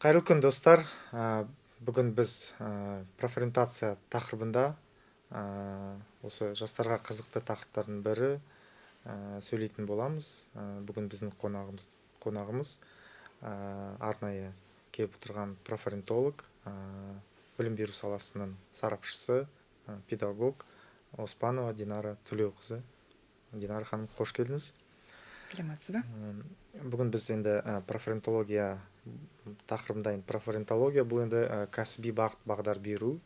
Қайырлы күн, достар! Бүгін біз профориентация тақырыбында, осы жастарға қызықты тақырыптардың бірі, сөйлейтін боламыз. Бүгін біздің қонағымыз арнайы келіп отырған профориентолог, білім беру саласының сарапшысы, педагог Оспанова Динара Төлеуқызы. Динара ханым, қош келдіңіз! Саламатсыз ба? Бүгін біз енді профориентология тақырыбында. Енді профориентология — бұл енді кәсіби бағыт бағдар беру.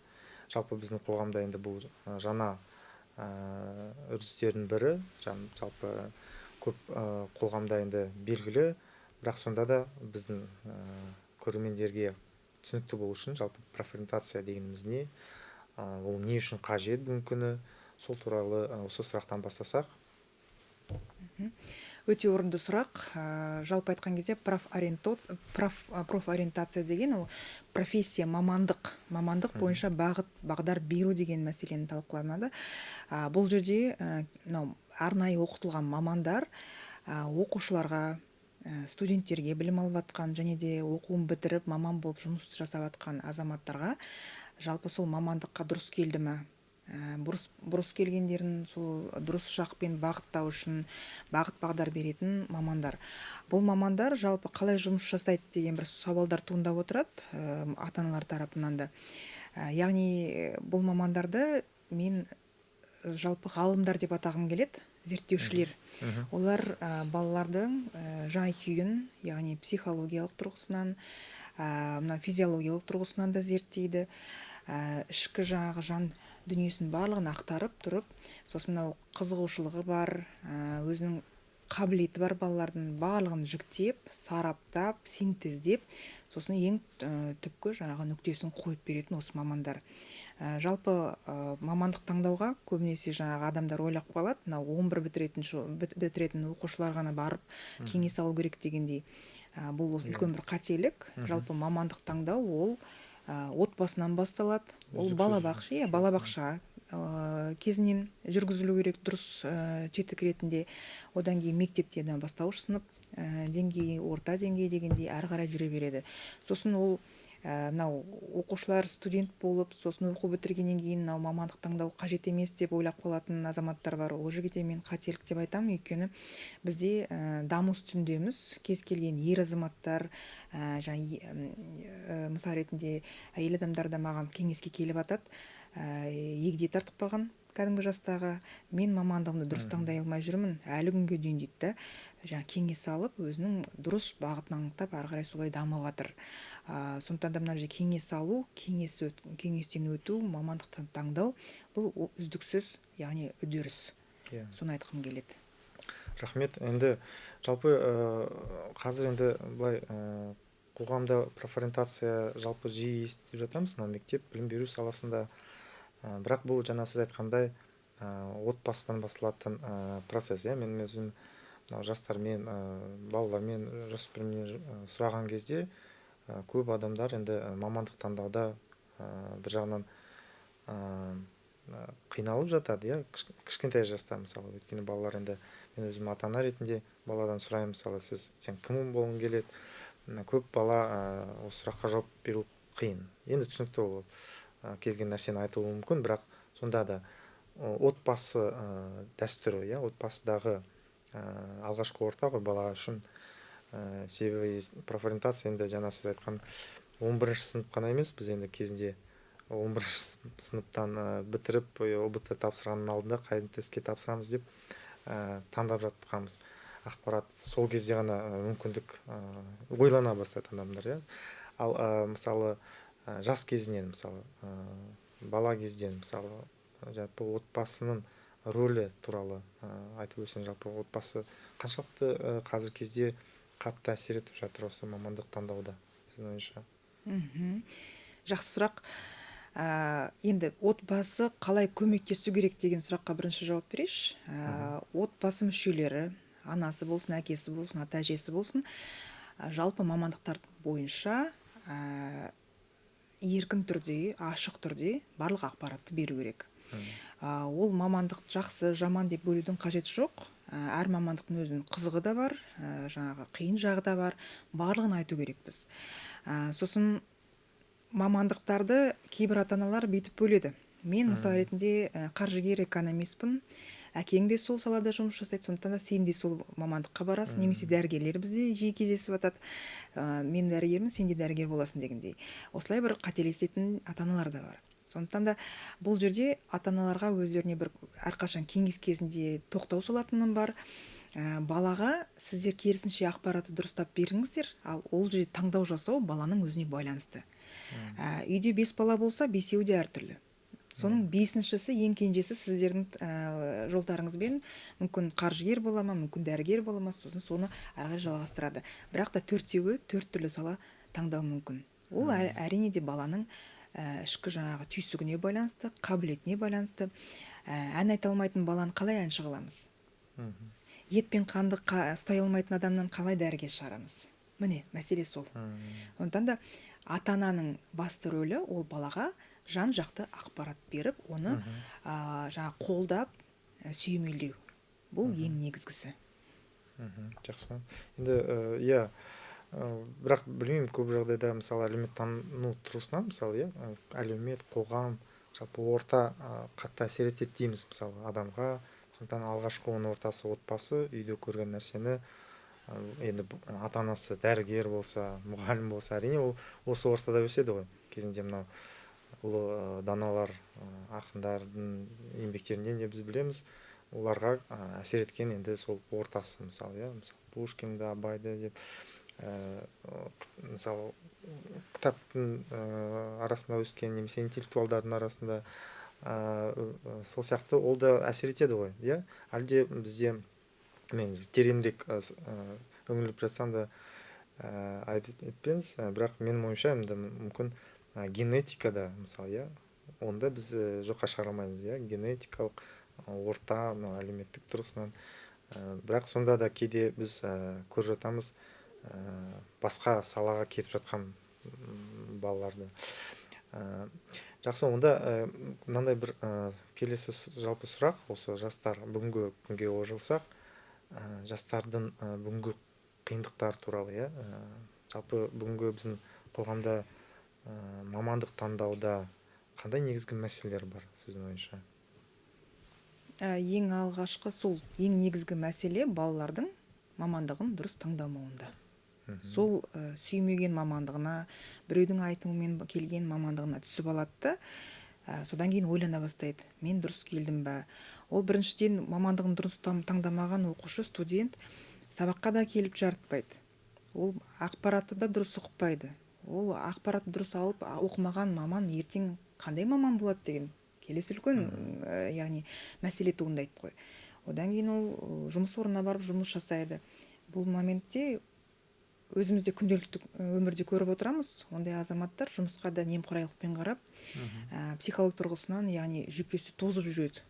Жалпы біздің қоғамда енді бұл жаңа үрдістердің бірі, жалпы көп қоғамда енді белгілі, бірақ сонда да біздің көрермендерге түсінікті болу үшін жалпы профориентация дегеніміз не, ол не үшін қажет бүгінгі күні, сол туралы осы сұрақтан бастасақ. Өте орынды сұрақ. Жалпы айтқан кезде, профориентация деген ол профессия, мамандық бойынша бағыт бағдар беру деген мәселені талқыланады. Бұл жерде мынау арнайы оқытылған мамандар оқушыларға, студенттерге, білім алып жатқан және де оқуын бітіріп, маман болып жұмыс жасап жатқан азаматтарға жалпы сол мамандыққа дұрыс келді ме, бұрыс келгендерін сол дұрыс жақпен бағыттау үшін бағыт бағдар беретін мамандар. Бұл мамандар жалпы қалай жұмыс жасайды деген бір сауалдар туындап отырады ата аналар тарапынан да. Яғни бұл мамандарды мен жалпы ғалымдар деп атағым келеді, зерттеушілер. Олар балалардың жай күйін, яғни психологиялық тұрғысынан, мына физиологиялық тұрғысынан да зерттейді, ішкі жаңағы жан дүниесін барлығын ақтарып тұрып, сосын мынау қызығушылығы бар, өзінің қабілеті бар балалардың барлығын жіктеп, сараптап, синтездеп, сосын ең түпкі жаңағы нүктесін қойып беретін осы мамандар. Жалпы мамандық таңдауға көбінесе жаңағы адамдар ойлап қалады, мынау 11 бітіретін оқушылар ғана барып кеңес алу керек дегендей. Бұл үлкен бір қателік. Жалпы мамандық таңдау ол отбасынан басталады, ол Үздіксіз. балабақша, иә, балабақша кезінен жүргізілу керек дұрыс тетік ретінде. Одан кейін мектепте де бастауыш сынып деңгейі, орта деңгей дегендей әрі қарай жүре береді. Сосын ол мынау оқушылар студент болып, сосын оқу бітіргеннен кейін мынау мамандық таңдау қажет емес деп ойлап қалатын азаматтар бар. Ол жерге де мен қателік деп айтамын, өйткені бізде даму үстіндеміз. Кез келген ер азаматтар, жаңа мысал ретінде әйел адамдар да маған кеңеске келіп жатады, егде тартып қалған кәдімгі жастағы, мен мамандығымды дұрыс таңдай алмай жүрмін әлі күнге дейін дейді да. Жаңа кеңес алып, өзінің дұрыс бағытын анықтап, ары қарай солай дамып жатыр. Сондықтан да мына жерде кеңес алу, кеңестен өту, мамандықты таңдау — бұл үздіксіз, яғни үдеріс. Соны айтқым келеді. Рахмет. Енді жалпы қазір енді былай қоғамда профориентация жалпы жиі естіп жатамыз мына мектеп білім беру саласында. Бірақ бұл жаңа сіз айтқандай отбасыдан басталатын процесс, иә. Мен өзім мынау жастармен, балалармен, жасөспіріммен сұраған кезде көп адамдар енді мамандық таңдауда бір жағынан қиналып жатады, иә, кішкентай жаста мысалы. Өйткені балалар енді, мен өзім ата ана ретінде баладан сұраймын, мысалы, сен кім болғың келеді? Көп бала осы сұраққа жауап беру қиын. Енді түсінікті, ол кез келген нәрсені айтуы мүмкін, бірақ сонда да отбасы дәстүрі, иә, отбасыдағы алғашқы орта ғой бала үшін. Себебі профориентация енді жаңа сіз айтқан 11 сынып қана емес, біз енді кезінде 11 сыныптан бітіріп, ҰБТ тапсырғанның алдында қай тестке тапсырамыз деп таңдап жатқанбыз ақпарат. Сол кезде ғана мүмкіндік ойлана бастайды адамдар, иә. Ал мысалы, жас кезінен, мысалы, бала кезден, мысалы, жалпы отбасының рөлі туралы айтып өтсең. Жалпы отбасы қаншалықты қазіргі кезде қатты әсер етіп жатыр осы мамандық таңдауда, сіздің ойыңызша? Жақсы сұрақ. Енді отбасы қалай көмектесу керек деген сұраққа бірінші жауап берейінші. Отбасы мүшелері, анасы болсын, әкесі болсын, ата әжесі болсын, жалпы мамандықтар бойынша еркін түрде, ашық түрде барлық ақпаратты беру керек. Ол мамандық жақсы, жаман деп бөлудің қажеті жоқ. Әр мамандықтың өзінің қызығы да бар, жаңағы қиын жағы да бар, барлығын айту керекпіз. Сосын мамандықтарды кейбір ата аналар бүйтіп бөледі. Мен мысал ретінде қаржыгер, экономистпін, әкең де сол салада жұмыс жасайды, сондықтан да сен де сол мамандыққа барасың. Немесе дәрігерлер бізде жиі кездесіп жатады, мен дәрігермін, сен де дәрігер боласың дегендей. Осылай бір қателесетін ата аналар да бар. Сондықтан да бұл жерде ата аналарға өздеріне бір әрқашан кеңес кезінде тоқтау салатыным бар. Балаға сіздер керісінше ақпаратты дұрыстап беріңіздер, ал ол жерде таңдау жасау баланың өзіне байланысты. Үйде 5 бала болса, бесеуі де әртүрлі. Соның бесіншісі, ең кенжесі сіздердің жолдарыңызбен мүмкін қаржыгер бола ма, мүмкін дәрігер бола ма, сосын соны әрі қарай жалғастырады. Бірақ та төртеуі төрт түрлі сала таңдауы мүмкін. Ол әрине де баланың ішкі жаңағы түйсігіне байланысты, қабілетіне байланысты. Ән айта алмайтын баланы қалай әнші қыламыз? Ет пен қанды ұстай алмайтын адамнан қалай дәрігер шығарамыз? Міне, мәселе сол. Сондықтан да ата-ананың басты рөлі ол балаға жан-жақты ақпарат беріп, оны жаңа қолдап, сүйемелдеу. Бұл ең негізгісі. Жақсы. Енді иә, бірақ білмеймін, көп жағдайда, мысалы, әлеуметтану тұрғысынан, мысалы, иә, әлеумет, қоғам, жалпы орта қатты әсер етеді дейміз, мысалы, адамға. Сондықтан алғашқы оның ортасы отбасы, үйде көрген нәрсені, енді ата-анасы дәрігер болса, мұғалім болса, әрине ол осы ортада өседі ғой. Кезінде мынау ұлы даналар, ақындардың еңбектерінен де біз білеміз, оларға әсер еткен енді сол ортасы, мысалы, иә, мысалы, Пушкинді, Абайды деп, мысалы, кітаптың арасында өскен немесе интеллектуалдардың арасында, сол сияқты ол да әсер етеді ғой, иә? Әлде бізде, мен тереңірек үңіліп жатсам да, айып етпеңіз, бірақ менің ойымша енді мүмкін генетикада, мысалы, иә, онда біз жоққа шығара алмаймыз, иә, генетикалық орта, мынау әлеуметтік тұрғысынан. Бірақ сонда да кейде біз көріп жатамыз, басқа салаға кетіп жатқан балаларды. Жақсы, онда мынандай бір келесі жалпы сұрақ, осы жастар бүгінгі күнге ожылсақ, жастардың бүгінгі қиындықтары туралы, иә, жалпы бүгінгі біздің қоғамда мамандық таңдауда қандай негізгі мәселелер бар сіздің ойыңызша? Ең алғашқы сол ең негізгі мәселе балалардың мамандығын дұрыс таңдамауында. Сол сүймеген мамандығына, біреудің айтуымен келген мамандығына түсіп алады да, содан кейін ойлана бастайды. Мен дұрыс келдім бе? Ол біріншіден мамандығын дұрыс таңдамаған оқушы, студент сабаққа да келіп жарытпайды. Ол ақпаратты да дұрыс ұқпайды. Ол ақпаратты дұрыс алып, оқымаған маман ертең қандай маман болады деген келесі үлкен, яғни мәселе туындайды ғой. Одан кейін ол жұмыс орнына барып жұмыс жасайды. Бұл моментте өзіміз де күнделікті өмірде көріп отырамыз, ондай азаматтар жұмысқа да немқұрайлықпен қарап, психолог тұрғысынан, яғни жүйкесі тозып жүреді.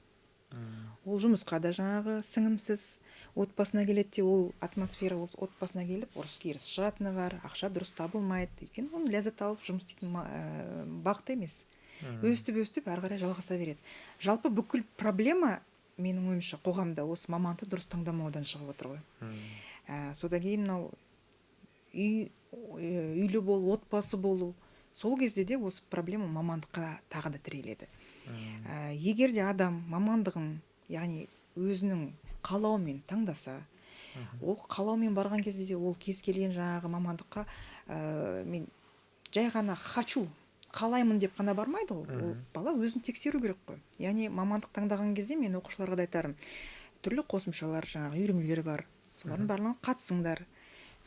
Ол жұмысқа да жаңағы сіңімсіз, отбасына келеді де, ол атмосфера, ол отбасына келіп ұрыс-керіс шығатыны бар, ақша дұрыс табылмайды. Өйткені оның ләззат алып жұмыс істейтін бағыт емес. Өстіп-өстіп әрі қарай жалғаса береді. Жалпы бүкіл проблема, менің ойымша, қоғамда осы маманды дұрыс таңдамаудан шығып отыр ғой. Содан кейін мынау үйлі болу, отбасы болу, сол кезде де осы проблема мамандыққа тағы да тіреледі. Егер де адам мамандығын, яғни өзінің қалауымен таңдаса, ол қалаумен барған кезде де ол кез келген жаңағы мамандыққа, мен жай ғана хочу, қалаймын деп қана бармайды ғой. Ол бала өзін тексеру керек қой. Яғни мамандық таңдаған кезде мен оқушыларға да айтарым, түрлі қосымшалар, жаңағы үйірмелер бар, солардың барлығына қатысыңдар,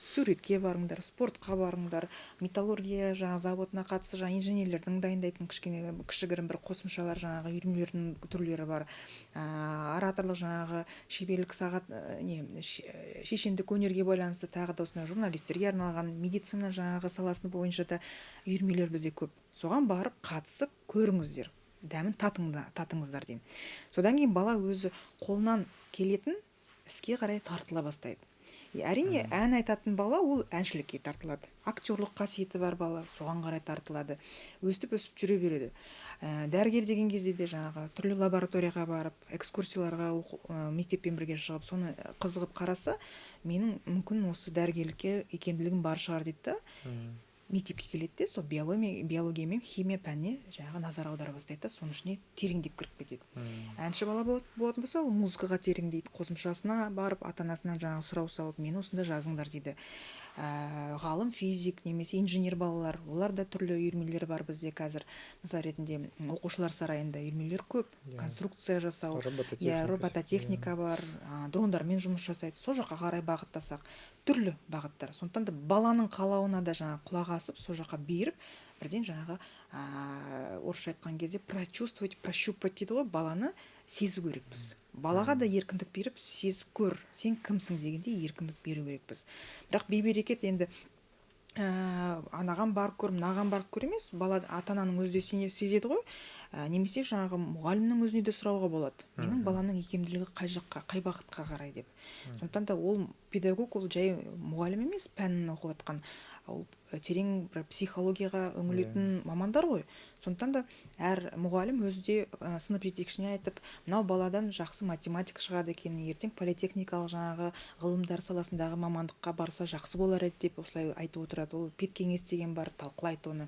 суретке барыңдар, спортқа барыңдар, металлургия жаңа заводына қатысты жаңа инженерлердің дайындайтын кішкене кішігірім бір қосымшалар, жаңағы үйірмелердің түрлері бар, ораторлық жаңағы шеберлік сағат, не, шешендік өнерге байланысты тағы да осындай журналистерге арналған медицина жаңағы саласы бойынша да үйірмелер бізде көп. Соған барып қатысып көріңіздер, дәмін татыңыздар деймін. Содан кейін бала өзі қолынан келетін іске қарай тартыла бастайды. Әрине, ән айтатын бала ол әншілікке тартылады, актерлық қасиеті бар бала соған қарай тартылады, өстіп өсіп жүре береді. Дәрігер деген кезде де жаңағы түрлі лабораторияға барып, экскурсияларға мектеппен бірге шығып, соны қызығып қараса, менің мүмкін осы дәрігерлікке икемділігім бар шығар дейді да. Мектепке келеді де, сол биология мен химия пәніне жаңағы назар аудара бастайды да, соның ішіне тереңдеп кіріп кетеді. Әнші бала болатын болса, ол музыкаға тереңдейді, қосымшасына барып ата-анасынан жаңағы сұрау салып, мені осында жазыңдар дейді. Ғалым, физик немесе инженер балалар, олар да түрлі үйірмелер бар бізде қазір. Мысал ретінде, оқушылар сарайында үйірмелер көп, конструкция жасау, робототехника робототехника бар, дрондармен жұмыс жасайды. Сол жаққа қарай бағыттасақ, түрлі бағыттар. Сондықтан да баланың қалауына да жаңағы құлақ асып, сол жаққа беріп, бірден жаңағы, орысша айтқан кезде прочувствовать, прощупать дейді ғой, баланы сезу керекпіз. Балаға да еркіндік беріп, сезіп көр, сен кімсің дегендей еркіндік беру керекпіз. Бірақ бейберекет енді анаған барып көр, мынаған барып көр емес, бала ата-ананың өзі де сезеді ғой, немесе жаңағы мұғалімнің өзіне де сұрауға болады. Менің баламның икемділігі қай жаққа, қай бағытқа қарай деп. Сондықтан да ол педагог, ол жай мұғалім емес, пәнін оқып жатқан, ол терең бір психологияға үңілетін мамандар ғой. Сондықтан да әр мұғалім өзі де сынып жетекшісіне айтып, мынау баладан жақсы математик шығады екен, ертең политехникалық жаңағы ғылымдар саласындағы мамандыққа барса жақсы болар еді деп осылай айтып отырады. Ол педкеңес деген бар, талқылайды оны.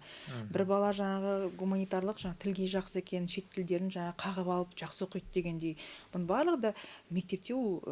Бір бала жаңағы гуманитарлық, жаңағы тілге жақсы екен, шет тілдерін жаңағы қағып алып жақсы оқиды дегендей. Бұның барлығы да мектепте ол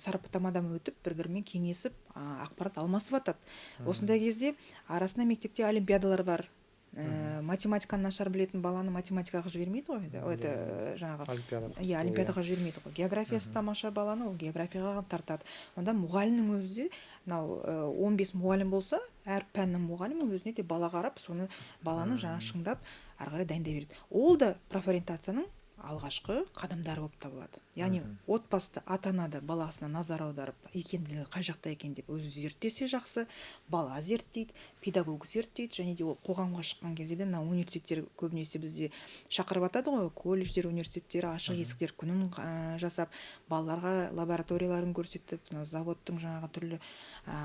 сараптамадан өтіп, бір-бірімен кеңесіп, ақпарат алмасып жатады. Осындай кезде арасында мектепте олимпиадалар бар. Математиканы нашар білетін баланы математикаға жібермейді ғой, это жаңағы олимпиада, иә, олимпиадаға жібермейді ғой. Географиясы тамаша баланы ол географияға тартады. Онда мұғалімнің өзі де мынау 15 мұғалім болса, әр пәннің мұғалімі өзіне де бала қарап, соны баланы жаңағы шыңдап ары қарай дайындай береді. Ол да профориентацияның алғашқы қадамдары болып табылады. Яғни отбасыда ата-ана да баласына назар аударып, икемділігі қай жақта екен деп өзі зерттесе жақсы, бала зерттейді, педагог зерттейді, және де ол қоғамға шыққан кезде де мына университеттер көбінесе бізде шақырып жатады ғой, колледждер, университеттер ашық есіктер күнін жасап, балаларға лабораторияларын көрсетіп, мына заводтың жаңағы түрлі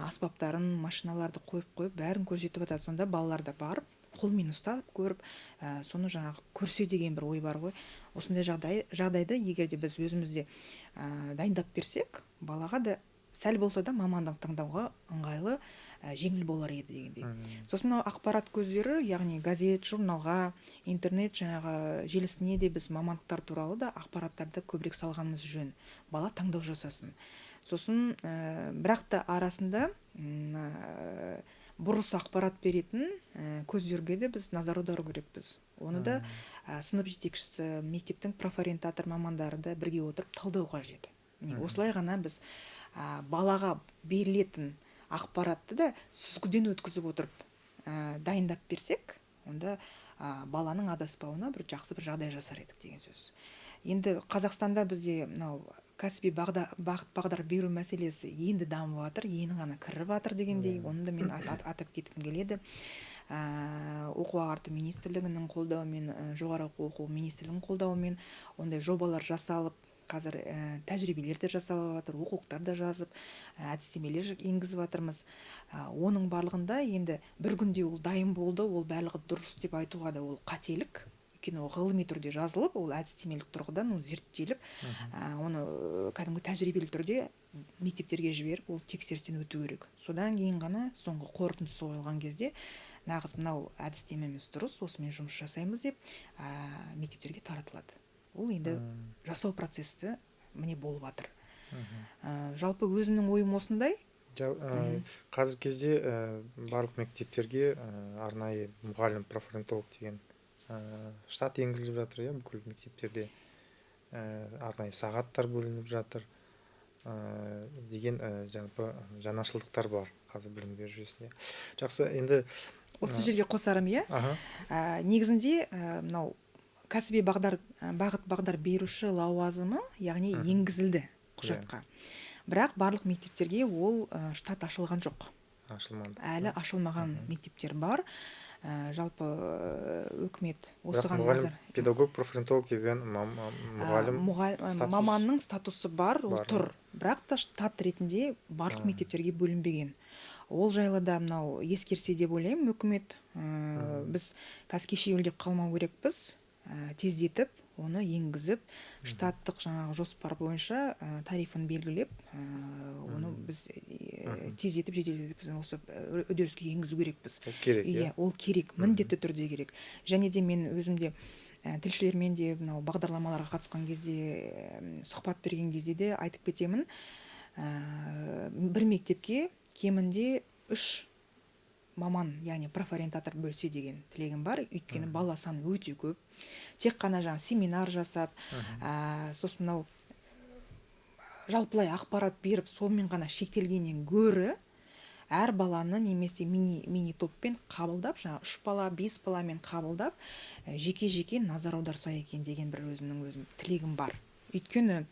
аспаптарын, машиналарды қойып-қойып бәрін көрсетіп жатады. Сонда балалар да барып қолмен ұстап көріп, соны жаңағы көрсе деген бір ой бар ғой. Осындай жағдайды егер де біз өзімізде дайындап берсек, балаға да сәл болса да мамандық таңдауға ыңғайлы, жеңіл болар еді дегендей. Сосын мынау ақпарат көздері, яғни газет, журналға, интернет жаңағы желісіне де біз мамандықтар туралы да ақпараттарды көбірек салғанымыз жөн. Бала таңдау жасасын. Сосын бірақ та арасында бұрыс ақпарат беретін көздерге де біз назар аудару керекпіз. Оны да сынып жетекшісі, мектептің профориентатор мамандары да бірге отырып талдау қажет. Міне, осылай ғана біз балаға берілетін ақпаратты да сүзгіден өткізіп отырып, дайындап берсек, онда баланың адаспауына бір жақсы бір жағдай жасар едік деген сөз. Енді Қазақстанда бізде мынау кәсіби бағыт бағдар беру мәселесі енді дамып жатыр, енді ғана кіріп жатыр дегендей, оны да мен атап кеткім келеді. Оқу ағарту министрлігінің қолдауымен, жоғары оқу министрлігінің қолдауымен ондай жобалар жасалып, қазір тәжірибелер де жасалып жатыр, оқулықтар да жазып, әдістемелер енгізіп жатырмыз. Оның барлығында енді бір күнде ол дайын болды, ол барлығы дұрыс деп айтуға да ол қателік. Өйткені ол ғылыми түрде жазылып, ол әдістемелік тұрғыдан ол зерттеліп, оны кәдімгі тәжірибелі түрде мектептерге жіберіп, ол тексерістен өту керек. Содан кейін ғана соңғы қорытындысы қойылған кезде нағыз мынау әдістемеміз дұрыс, осымен жұмыс жасаймыз деп, мектептерге таратылады. Ол енді жасау процесі міне болып жатыр. Жалпы өзімнің ойым осындай. Қазіргі кезде барлық мектептерге арнайы мұғалім профориентолог деген штат енгізіліп жатыр, иә, бүкіл мектептерде арнайы сағаттар бөлініп жатыр, деген жалпы жаңашылдықтар бар қазір білім беру жүйесінде. Жақсы, енді осы жерге қосарым, иә? Негізінде мынау кәсіби бағыт бағдар беруші лауазымы, яғни енгізілді құжатқа. Бірақ барлық мектептерге ол штат ашылған жоқ. Ашылмады. Әлі ашылмаған мектептер бар. Жалпы үкімет осыған мұғалім, педагог, профориентолог деген мұғалім маманның статусы бар, ол тұр. Бірақ та штат ретінде барлық мектептерге бөлінбеген. Ол жайлы да мынау ескерсе деп ойлаймын үкімет. Біз қазір кешеуілдеп қалмау керекпіз, тездетіп оны енгізіп, штаттық жаңағы жоспар бойынша тарифін белгілеп, оны біз тездетіп, жеделдетіп біз осы үдеріске енгізу керекпіз. Ол керек, иә? Ол керек, міндетті түрде керек. Және де мен өзім де тілшілермен де мынау бағдарламаларға қатысқан кезде, сұхбат берген кезде де айтып кетемін, бір мектепке кемінде 3 маман, яғни профориентатор бөлсе деген тілегім бар. Өйткені бала саны өте көп. Тек қана жаңа семинар жасап, сосын мынау жалпылай ақпарат беріп, сонымен ғана шектелгеннен гөрі әр баланы немесе мини топпен қабылдап, жаңа 3 бала, 5 баламен қабылдап, жеке-жеке назар аударса екен деген бір өзімнің өзім тілегім бар. Өйткені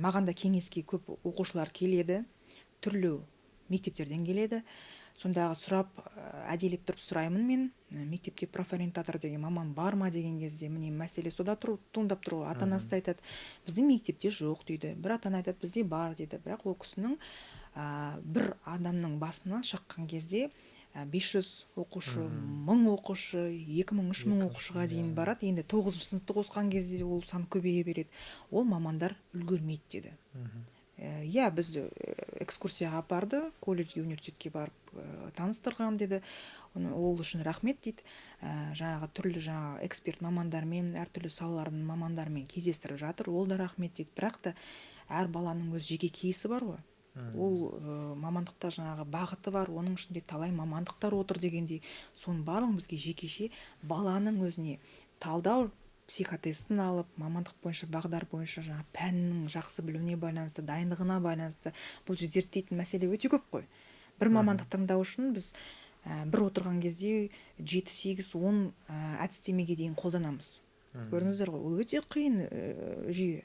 маған да кеңеске көп оқушылар келеді, түрлі мектептерден келеді. Сондағы сұрап, әдейілеп тұрып сұраймын мен, мектепте профориентатор деген маман бар ма деген кезде, міне мәселе сода туындап тұр ғой. Ата-анасы да айтады, біздің мектепте жоқ дейді. Бір ата-ана айтады, бізде бар дейді. Бірақ ол кісінің бір адамның басына шаққан кезде 500 оқушы, 1000 оқушы, 2000, 3000 оқушыға дейін барады. Енді 9 сыныпты қосқан кезде ол сан көбейе береді. Ол мамандар үлгермейді деді. Иә, бізді экскурсияға апарды, колледжге, университетке барып таныстырған деді. Ол үшін рахмет дейді. Жаңағы түрлі жаңағы эксперт мамандармен, әртүрлі салалардың мамандарымен кездестіріп жатыр. Ол да рахмет дейді. Бірақ та әр баланың өз жеке кейсі бар ғой. Ол мамандықта жаңағы бағыты бар, оның ішінде талай мамандықтар отыр дегендей, соның барлығын бізге жекеше баланың өзіне талдау психотестін алып, мамандық бойынша, бағдар бойынша, жаңа пәннің жақсы білуіне байланысты, дайындығына байланысты, бұл жерде зерттейтін мәселе өте көп қой. Бір мамандық таңдау үшін біз бір отырған кезде 7, 8, 10 әдістемеге дейін қолданамыз. Көрдіңіздер ғой, ол өте қиын жүйе.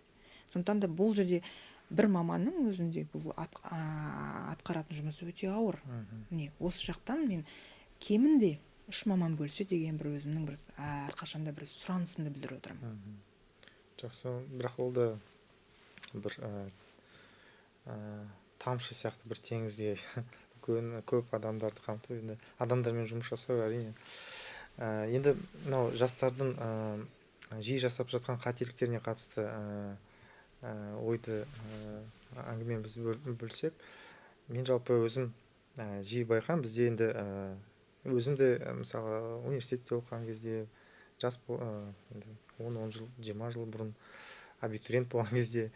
Сондықтан да бұл жерде бір маманның өзінде бұл атқаратын жұмысы өте ауыр. Міне, осы жақтан мен кемінде 3 маман бөлсе деген бір өзімнің бір әрқашанда бір сұранысымды білдіріп отырамын. Жақсы, бірақ ол да бір тамшы сияқты бір теңізге көп адамдарды қамту, енді адамдармен жұмыс жасау әрине. Енді мынау жастардың жиі жасап жатқан қателіктеріне қатысты ойды әңгімені біз бөлсек, мен жалпы өзім жиі байқаймын, бізде енді өзім де мысалы университетте оқыған кезде жас енді 10 жыл, 20 жыл бұрын абитуриент болған кезде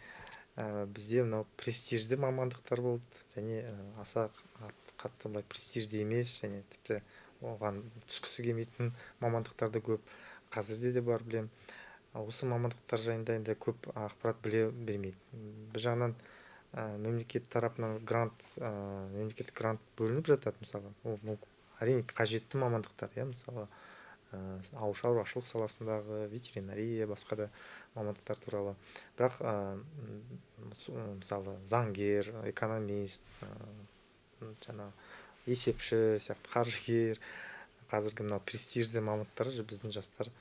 бізде мынау престижді мамандықтар болды және аса қатты былай престижді емес және тіпті оған түскісі келмейтін мамандықтар да көп, қазірде де бар білем. Осы мамандықтар жайында енді көп ақпарат біле бермейді. Бір жағынан мемлекет тарапынан грант, мемлекеттік грант бөлініп жатады, мысалы, ол әрине қажетті мамандықтар, иә, мысалы, ауыл шаруашылық саласындағы, ветеринария, басқа да мамандықтар туралы. Бірақ, мысалы, заңгер, экономист, жаңа есепші сияқты, қаржыгер, қазіргі мынау престижді мамандықтар біздің жастар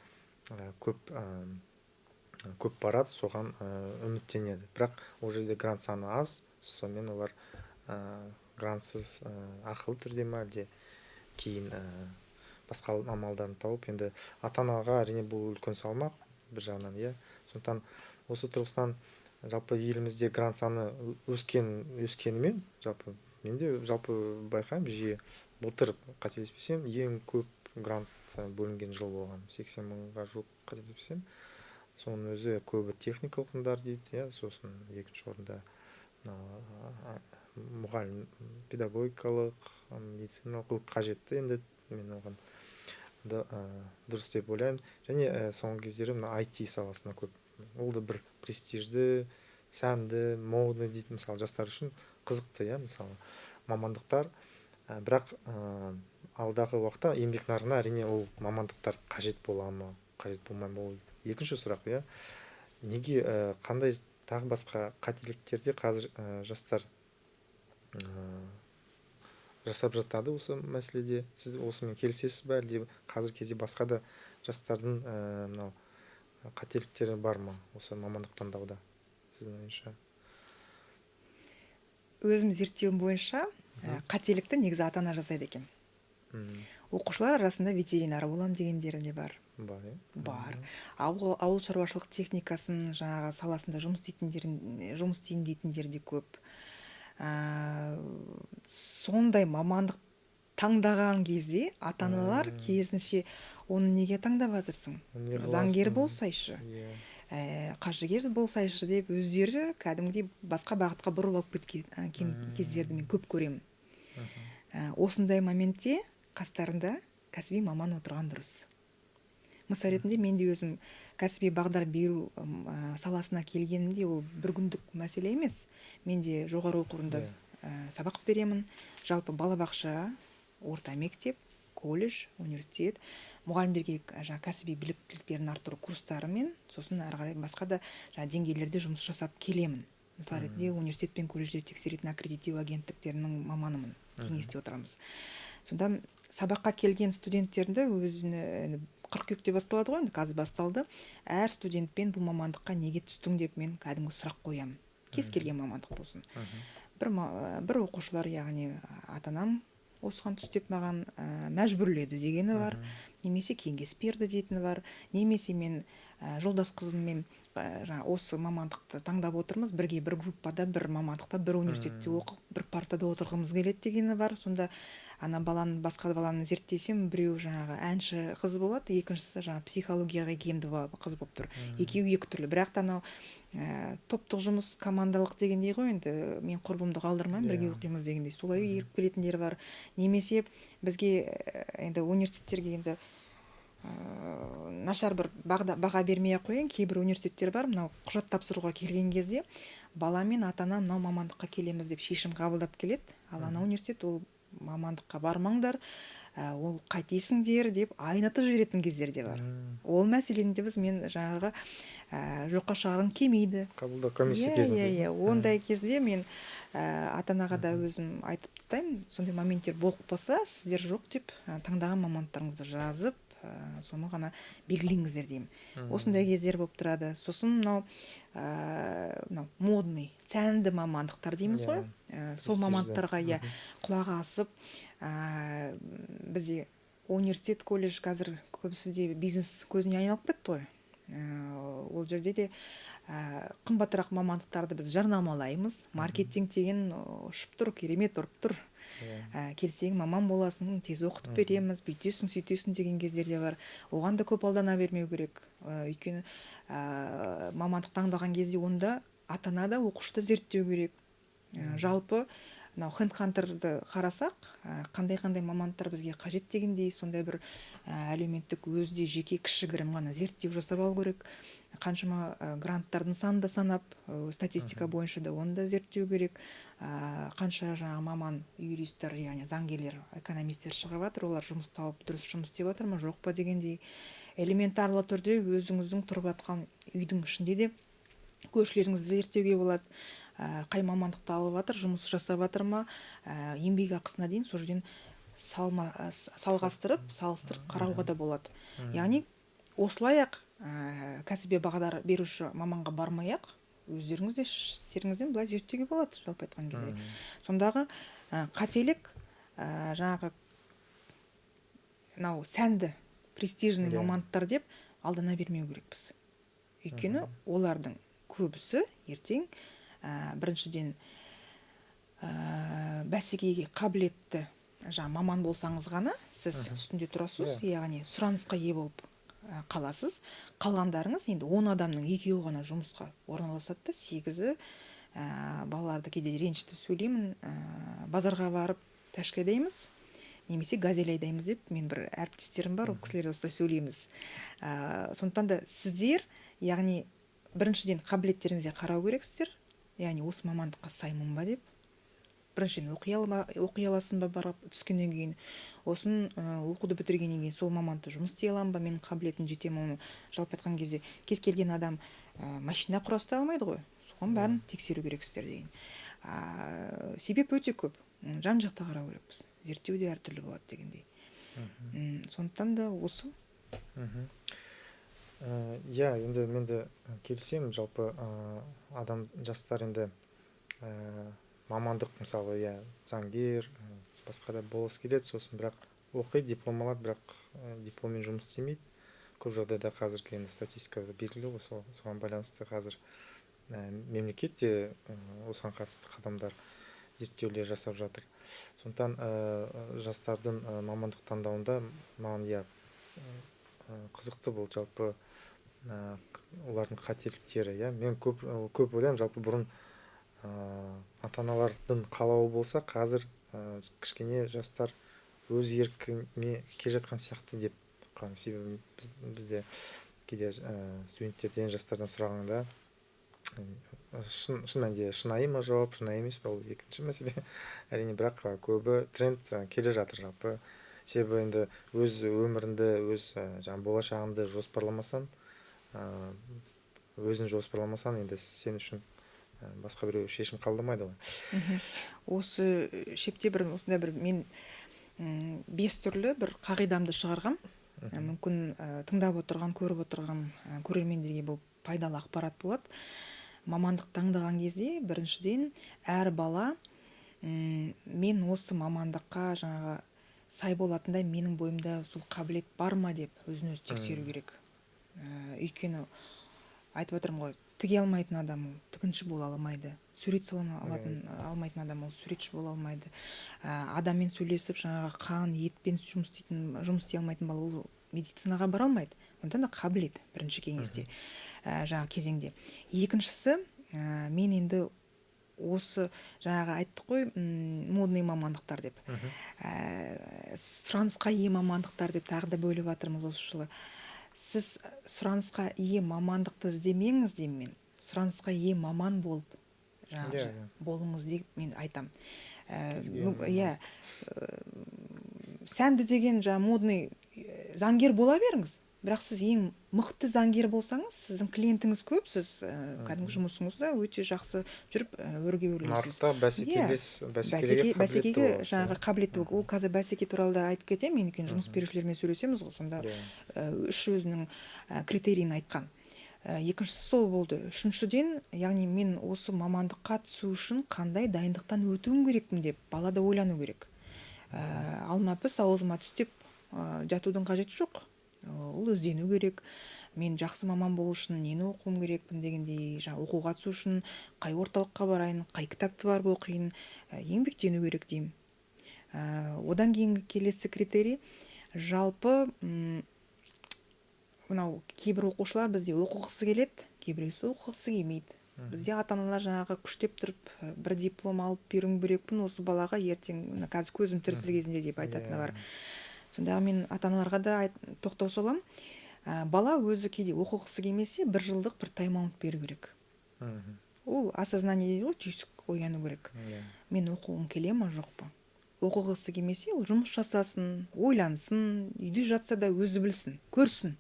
көп барады, соған үміттенеді. Бірақ ол жерде грант саны аз, сонымен олар грантсыз ақылы түрде ме әлде кейін басқа амалдарын тауып, енді ата-анаға әрине бұл үлкен салмақ бір жағынан, иә. Сондықтан осы тұрғысынан жалпы елімізде грант саны өскенімен, жалпы мен де жалпы байқаймын жиі, былтыр қателеспесем ең көп грант бөлінген жыл болған, 80 мыңға жуық қателеспесем. Соның өзі көбі техникалық ғылымдар дейді, иә, сосын екінші орында мұғалім, педагогикалық, медициналық қажетті, енді мен оған дұрыс деп ойлаймын. Және соңғы кездері мына IT саласына көп, ол да бір престижді, сәнді, модный дейді, мысалы, жастар үшін қызықты, иә, мысалы, мамандықтар. Бірақ алдағы уақытта еңбек нарығына әрине ол мамандықтар қажет бола ма, қажет болмай ма, ол екінші сұрақ, иә. Неге, қандай тағы басқа қателіктерде қазір жастар жасап жатады осы мәселеде. Сіз осымен келісесіз бе, әлде қазіргі кезде басқа да жастардың мынау қателіктері бар ма осы мамандық таңдауда сіздің ойыңызша? Өзім зерттеуім бойынша, қателікті негізі ата ана жасайды екен. Оқушылар арасында ветеринар боламын дегендері де бар. Бар, иә? Бар. Ауыл шаруашылық техникасын жаңағы саласында жұмыс істеймін дейтіндер де көп. Сондай мамандық таңдаған кезде ата-аналар керісінше, оны неге таңдап жатырсың? Заңгер болсайшы, қаржыгер болсайшы деп өздері кәдімгідей басқа бағытқа бұрып алып кеткен кездерді мен көп көремін. Осындай моментте қастарында кәсіби маман отырған дұрыс. Мысал ретінде мен де өзім кәсіби бағдар беру саласына келгенімде ол бір күндік мәселе емес. Мен де жоғары оқу орнында сабақ беремін. Жалпы балабақша, орта мектеп, колледж, университет, мұғалімдерге жаңа кәсіби біліктіліктерін арттыру курстарымен, сосын әрі қарай басқа да жаңа деңгейлерде жұмыс жасап келемін. Мысал ретінде университет пен колледжде тексеретін аккредиттеу агенттіктерінің маманымын, кеңесте отырамыз. Сонда сабаққа келген студенттерді өзіне қыркүйекте басталады ғой, енді қазір басталды. Әр студентпен бұл мамандыққа неге түстің деп мен кәдімгі сұрақ қоямын. Кез келген мамандық болсын. Бір оқушылар, яғни ата-анам осыған түс деп маған мәжбүрледі дегені бар, немесе кеңес берді дейтіні бар, немесе мен жолдас қызыммен жаңа осы мамандықты таңдап отырмыз, бірге бір группада, бір мамандықта, бір университетте оқып, бір партада отырғымыз келеді дегені бар. Сонда ана баланы, басқа баланы зерттесем, біреу жаңағы әнші қыз болады, екіншісі жаңағы психологияға икемді қыз болып тұр. Екеуі екі түрлі. Бірақ та анау топтық жұмыс, командалық дегендей ғой енді, мен құрбымды қалдырмаймын, бірге оқимыз дегендей, солай еріп келетіндер бар. Немесе бізге енді университеттерге енді нашар бір баға бермей ақ қояйын, кейбір университеттер бар, мынау құжат тапсыруға келген кезде бала мен ата-ана мынау мамандыққа келеміз деп шешім қабылдап келеді, ал ана университет ол мамандыққа бармаңдар, ол қайтесіңдер деп айнытып жіберетін кездер де бар. Ол мәселені де біз мен жаңағы жоққа шығарғым келмейді. Қабылдау комиссия кезінде. Иә, ондай кезде мен ата-анаға да өзім айтып тастаймын, сондай моменттер болып қалса, сіздер жоқ деп таңдаған мамандықтарыңызды жазып, соны ғана белгілеңіздер деймін. Осындай кездер болып тұрады. Сосын мынау модный, сәнді мамандықтар дейміз ғой. Сол мамандықтарға құлақ асып, бізде университет, колледж қазір көбісі де бизнес көзіне айналып кетті ғой. Ол жерде де қымбатырақ мамандықтарды біз жарнамалаймыз. Маркетинг деген ұшып тұр, керемет ұрып тұр. Келсең маман боласың, тез оқытып береміз, бүйтесің, сөйтесің деген кездер де бар. Оған да көп алдана бермеу керек. Өйткені мамандық таңдаған кезде онда ата-ана да, оқушы да зерттеу керек. Жалпы мынау HeadHunter-ды қарасақ, қандай-қандай мамандықтар бізге қажет дегендей, сондай бір әлеуметтік өзде жеке кішігірім ғана зерттеу жасап алу керек. Қаншама гранттардың санын да санап, статистика бойынша да оны да зерттеу керек. Қанша жаңа маман, юристтер, яғни заңгерлер, экономисттер шығып жатыр, олар жұмыс тауып, дұрыс жұмыс істеп жатыр ма, жоқ па дегендей. Элементарлы түрде өзіңіздің тұрып жатқан үйдің ішінде де көршілеріңізді зерттеуге болады. Қай мамандықты алып жатыр, жұмыс жасап жатыр ма, еңбек ақысына дейін сол жерден салғастырып, салыстырып қарауға да болады. Яғни осылай-ақ кәсіби бағдар беруші маманға бармай-ақ өздеріңіз де іштеріңізден былай зерттеуге болады, жалпы айтқан кезде. Сондағы қателік жаңағы мынау сәнді, престижный мамандықтар деп алдана бермеу керекпіз. Өйткені олардың көбісі ертең біріншіден бәсекеге қабілетті жаңа маман болсаңыз ғана сіз үстінде тұрасыз, яғни сұранысқа ие болып қаласыз. Қалғандарыңыз енді 10 адамның екеуі ғана жұмысқа орналасады да, 8-і балаларды кейде ренжітіп сөйлеймін, базарға барып тәшкі айдаймыз, немесе газель айдаймыз деп мен бір әріптестерім бар, ол кісілер осылай сөйлейміз. Сондықтан да сіздер, яғни біріншіден қабілеттеріңізге қарау керексіздер, яғни осы мамандыққа саймын ба деп. Біріншіден оқи аласың ба барып түскеннен кейін, осын оқуды бітіргеннен кейін сол мамандықта жұмыс істей аламын ба, менің қабілетім жете ме? Жалпы айтқан кезде кез келген адам машина құрастыра алмайды ғой, соған бәрін тексеру керексіздер деген. Себеп өте көп, жан-жақты қарау керекпіз. Зерттеу де әртүрлі болады дегендей. Сондықтан да осы. Иә, енді мен де келісемін. Жалпы адам, жастар енді мамандық, мысалы, иә, заңгер, басқа да болғысы келеді, сосын бірақ оқиды, диплом алады, бірақ дипломмен жұмыс істемейді. Көп жағдайда қазіргі енді статистикада белгілі ғой, соған байланысты қазір мемлекет те осыған қатысты қадамдар, зерттеулер жасап жатыр. Сондықтан жастардың мамандық таңдауында маған, иә, қызықты бұл жалпы олардың қателіктері. Иә, мен көп ойлаймын, жалпы бұрын ата-аналардың қалауы болса, қазір кішкене жастар өз еркіме келе жатқан сияқты деп қаламын. Себебі бізде кейде студенттерден, жастардан сұрағанда, шын мәнінде шынайы ма жауап, шынайы емес пе, ол екінші мәселе әрине, бірақ көбі тренд келе жатыр жалпы. Себебі енді өз өміріңді, өз жаңағы болашағыңды жоспарламасаң, өзің жоспарламасаң, енді сен үшін басқа біреу шешім қабылдамайды ғой. Осы шепте бір осындай бір мен 5 түрлі бір қағидамды шығарғам. Мүмкін тыңдап отырған, көріп отырған көрермендерге бұл пайдалы ақпарат болады. Мамандық таңдаған кезде біріншіден әр бала мен осы мамандыққа жаңағы сай болатындай менің бойымда сол қабілет бар ма деп өзін өзі тексеру керек. Өйткені айтып отырмын ғой, тіге алмайтын адам ол тігінші бола алмайды, сурет сала алмайтын адам ол суретші бола алмайды. Адаммен сөйлесіп жаңағы қан етпен жұмыс істей алмайтын бала ол медицинаға бара алмайды. Онда да қабілет бірінші кеңесте, жаңағы кезеңде. Екіншісі, мен енді осы жаңағы айттық қой, модный мамандықтар деп, сұранысқа ие мамандықтар деп тағы да бөліп жатырмыз осы жылы. Сіз сұранысқа ие мамандықты іздемеңіз деймін мен, сұранысқа ие маман болып жаңағы болыңыз деп мен айтам. Иә, сәнді деген жаңа модный заңгер бола беріңіз, бірақ сіз ең мықты заңгер болсаңыз, сіздің клиентіңіз көп, сіз кәдімгі жұмысыңызда өте жақсы жүріп, өрге өрлейсіз. Нарықта бәсекеге бәсекеге жаңағы қабілетті. Ол қазір бәсеке туралы да айтып кетемін, мен өйткені жұмыс берушілермен сөйлесеміз ғой, сонда үш өзінің критерийін айтқан. Екіншісі сол болды. Үшіншіден, яғни мен осы мамандыққа түсу үшін қандай дайындықтан өтуім керекпін деп бала да ойлану керек. Алма піс, аузыма түс деп жатудың қажеті жоқ. Ол іздену керек. Мен жақсы маман болу үшін нені оқуым керекпін дегендей, жаңа оқуға түсу үшін қай орталыққа барайын, қай кітапты барып оқиын, еңбектену керек деймін. Одан кейінгі келесі критерий, жалпы мынау кейбір оқушылар бізде оқығысы келеді, кейбіреусі оқығысы келмейді. Бізде ата-аналар жаңағы күштеп тұрып бір диплом алып беруім керекпін осы балаға ертең, мына қазір көзім тірісі кезінде деп айтатыны бар. Сондағы мен ата-аналарға да тоқтау саламын. Бала өзі кейде оқығысы келмесе, бір жылдық бір тайм-аут беру керек. Ол осознание дейді ғой, түйсік ояну керек. Мен оқуым келе ма, жоқ па? Оқығысы келмесе, ол жұмыс жасасын, ойлансын, үйде жатса да өзі білсін, көрсін.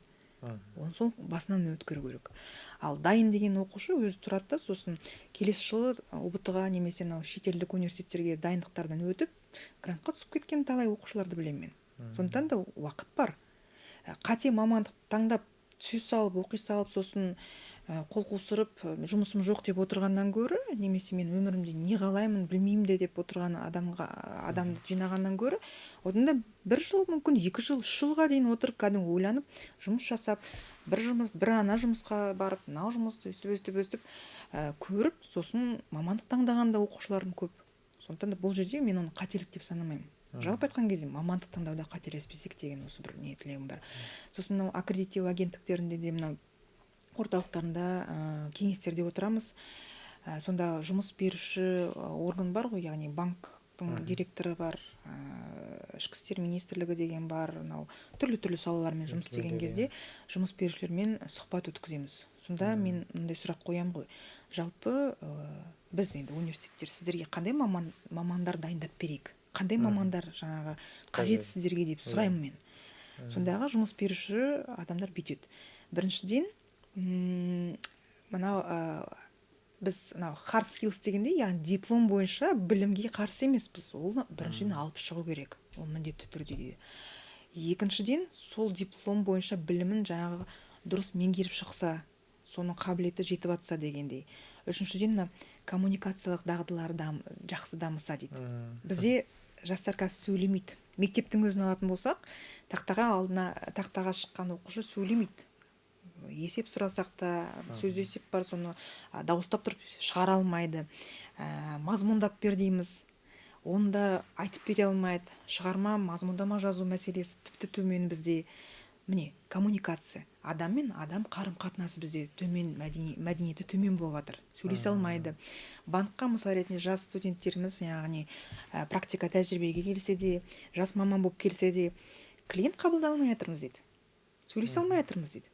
Оны сол басынан өткеру керек. Ал дайын деген оқушы өзі тұрады да, сосын келесі жылы ҰБТ-ға немесе мынау шетелдік университеттерге дайындықтардан өтіп, грантқа түсіп кеткен талай оқушыларды білемін мен. Сондықтан да уақыт бар. Қате мамандық таңдап, түсе салып, оқи салып, сосын қол қусырып, жұмысым жоқ деп отырғаннан гөрі, немесе мен өмірімде не қалаймын білмеймін де деп отырған адамды жинағаннан гөрі, одан да бір жыл, мүмкін 2 жыл, 3 жылға дейін отырып, кәдімгі ойланып, жұмыс жасап, бір ана жұмысқа барып, мынау жұмысты өстіп, өстіп, өстіп, көріп, сосын мамандық таңдаған да оқушыларым көп. Сондықтан да бұл жерде мен оны қателік деп санамаймын. Жалпы айтқан кезде мамандық таңдауда қателеспесек деген осы бір не тілегім бар. Сосын мынау аккредиттеу агенттіктерінде де мынау орталықтарында, кеңестерде отырамыз. Сонда жұмыс беруші орган бар ғой, яғни банктың директоры бар, ішкі істер министрлігі деген бар, мынау түрлі-түрлі салалармен жұмыс істеген кезде жұмыс берушілермен сұхбат өткіземіз. Сонда мен мындай сұрақ қоямын ғой. Жалпы, біз енді университеттер сіздерге қандай мамандар дайындап берейік? Қандай мамандар жаңағы қажет сіздерге деп сұраймын мен. Сондағы жұмыс беруші адамдар бүйтеді. Біріншіден, мынау, Біз мынау hard skills дегенде, яғни диплом бойынша білімге қарсы емеспіз, ол біріншіден алып шығу керек, ол міндетті түрде дейді. Екіншіден, сол диплом бойынша білімін жаңағы дұрыс меңгеріп шықса, соның қабілеті жетіп жатса дегендей. Үшіншіден, мына коммуникациялық дағдылары жақсы дамыса дейді. Бізде жастар қазір сөйлемейді. Мектептің өзін алатын болсақ, тақтаға, алдына тақтаға шыққан оқушы сөйлемейді. Есеп сұрасақ та, сөзде есеп бар, соны дауыстап тұрып шығара алмайды. Мазмұндап бер дейміз, оны да айтып бере алмайды. Шығарма, мазмұндама жазу мәселесі тіпті төмен бізде. Міне, коммуникация, адам мен адам қарым қатынасы бізде төмен, мәдениеті төмен болып жатыр, сөйлесе алмайды. Банкқа, мысал ретінде, жас студенттеріміз, яғни практика, тәжірибеге келсе де, жас маман болып келсе де, клиент қабылдай алмай жатырмыз дейді, сөйлесе алмай жатырмыз дейді.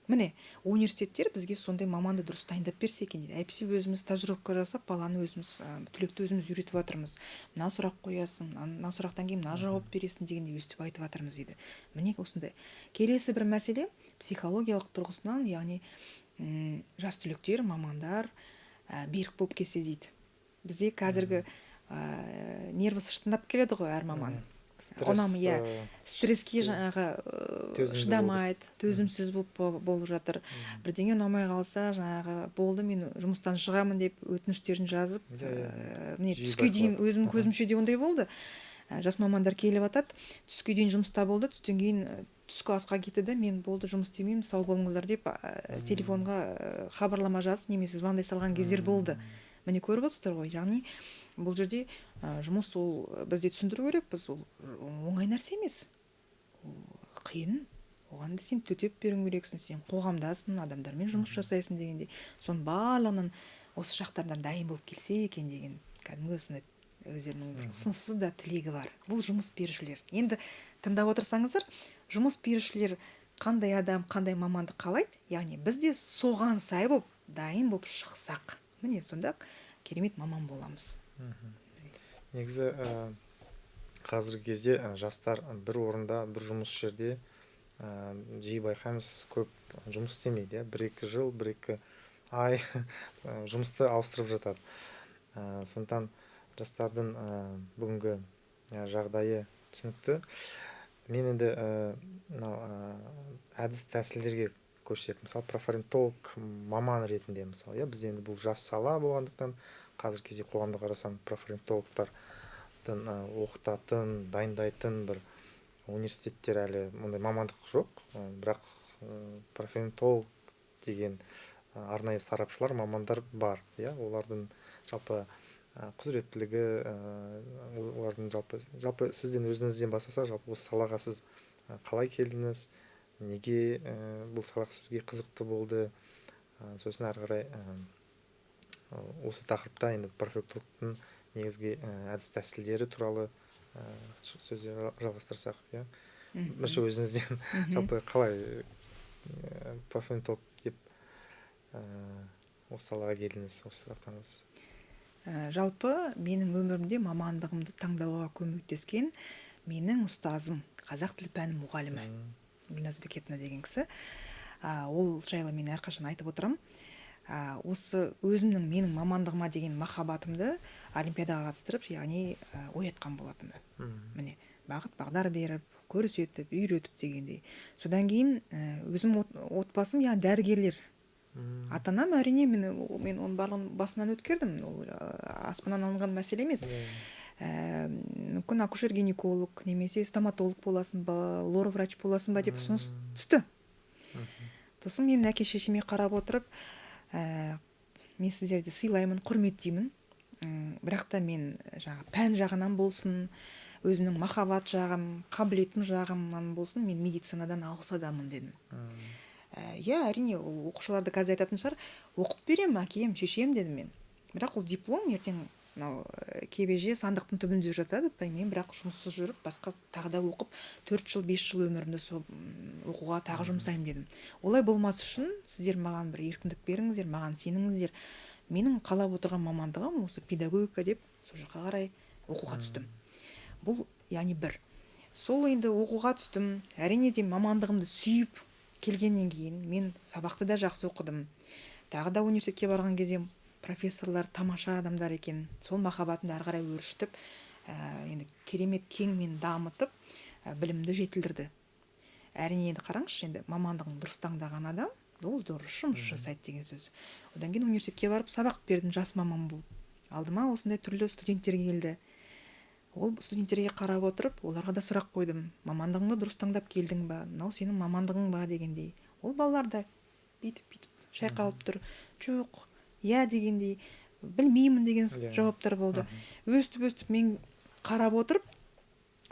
Міне, университеттер бізге сондай маманды дұрыс дайындап берсе екен дейді. Әйтпесе өзіміз стажировка жасап, баланы өзіміз, түлекті өзіміз үйретіп жатырмыз. Мына сұрақ қоясың, мына сұрақтан кейін мына жауап бересің дегендей, өстіп айтып жатырмыз дейді. Міне, осындай. Келесі бір мәселе психологиялық тұрғысынан, яғни жас түлектер, мамандар берік болып келсе дейді. Бізде қазіргі нервісі шытындап келеді ғой әр маман. Стресс, иә, стресске жаңағы шыдамайды, төзімсіз болып жатыр. Бірдеңе ұнамай қалса, жаңағы болды, мен жұмыстан шығамын деп өтініштерін жазып, иә, иә. Міне, түске дейін, өзім көзімше де ондай болды. Жас мамандар келіп жатады, түске дейін жұмыста болды, түстен кейін түскі асқа кетті де, мен болды, жұмыс істемеймін, сау болыңыздар деп телефонға хабарлама жазып немесе звондай салған кездер болды. Міне, көріп отырсыздар ғой. Яғни бұл жерде жұмыс, ол бізде түсіндіру керекпіз, ол оңай нәрсе емес, ол қиын, оған да сен төтеп беруің керексің, сен қоғамдасың, адамдармен жұмыс жасайсың дегендей. Соның барлығынан осы жақтардан дайын болып келсе екен деген кәдімгі осындай өздерінің бір ұсынысы да, тілегі бар. Бұл жұмыс берушілер. Енді тыңдап отырсаңыздар, жұмыс берушілер қандай адам, қандай мамандық қалайды, яғни біз де соған сай болып, дайын болып шықсақ, міне, сонда керемет маман боламыз. Негізі қазіргі кезде жастар бір орында, бір жұмыс жерде, жиі байқаймыз, көп жұмыс істемейді, иә, 1-2 жыл, 1-2 ай жұмысты ауыстырып жатады. Сондықтан жастардың бүгінгі жағдайы түсінікті. Мен енді мынау әдіс тәсілдерге көшсек, мысалы, профориентолог маман ретінде, мысалы, иә, бізде енді бұл жас сала болғандықтан, қазіргі кезде қоғамда қарасаң, профориентологтардың оқытатын, дайындайтын бір университеттер әлі мұндай мамандық жоқ. Бірақ профориентолог деген арнайы сарапшылар, мамандар бар, иә. Олардың жалпы құзыреттілігі, олардың жалпы сізден, өзіңізден бастасақ, жалпы осы салаға сіз қалай келдіңіз, неге бұл сала сізге қызықты болды, сосын әрі қарай осы тақырыпта енді профориентологтың негізгі әдіс тәсілдері туралы сөзді жалғастырсақ, иә. Бірінші өзіңізден, жалпы қалай профориентолог деп осы салаға келдіңіз, осы сұрақтан. Жалпы менің өмірімде мамандығымды таңдауға көмектескен менің ұстазым, қазақ тілі пәні мұғалімі Гүлназ Бекетовна деген кісі. Ол жайлы мен әрқашан айтып отырамын. Осы өзімнің, менің мамандығыма деген махаббатымды олимпиадаға қатыстырып, яғни оятқан болатын. Міне, бағыт бағдар беріп, көрсетіп, үйретіп дегендей. Содан кейін өзім отбасым, яғни дәрігерлер. Ата анам, әрине, мен оның барлығын басымнан өткердім, ол аспаннан алынған мәселе емес. Мүмкін акушер гинеколог немесе стоматолог боласың ба, лор врач боласың ба деп ұсыныс түсті. Сосын мен әке шешеме қарап отырып, мен сіздерді сыйлаймын, құрметтеймін, бірақ та мен жаңағы пән жағынан болсын, өзімнің махаббат жағым, қабілетім жағымнан болсын, мен медицинадан алыс адаммын дедім. Иә, әрине, ол оқушыларды қазір айтатын шығар, оқып беремін, әкем, шешем дедім мен, бірақ ол диплом ертең мынау кебеже сандықтың түбінде жатады. Мен бірақ жұмыссыз жүріп, басқа тағы да оқып, 4 жыл, 5 жыл өмірімді сол оқуға тағы жұмсаймын дедім. Олай болмас үшін сіздер маған бір еркіндік беріңіздер, маған сеніңіздер, менің қалап отырған мамандығым осы педагогика деп, сол жаққа қарай оқуға түстім. Бұл, яғни, бір сол енді оқуға түстім. Әрине де, мамандығымды сүйіп келгеннен кейін мен сабақты да жақсы оқыдым. Тағы да университетке барған кезде Профессорлар тамаша адамдар екен. Сол махаббатымды әрі қарай өршітіп, енді керемет кеңмен дамытып, білімді жетілдірді. Әрине, енді қараңызшы, енді мамандығын дұрыс таңдаған адам ол дұрыс жұмыс жасайды деген сөз. Одан кейін университетке барып сабақ бердім, жас маман болып. Алдыма осындай түрлі студенттер келді. Ол студенттерге қарап отырып, оларға да сұрақ қойдым: мамандығыңды дұрыс таңдап келдің ба, мынау сенің мамандығың ба дегендей. Ол балалар да бүйтіп бүйтіп шайқалып тұр, жоқ, иә дегендей, білмеймін деген жауаптар болды. Өстіп өстіп мен қарап отырып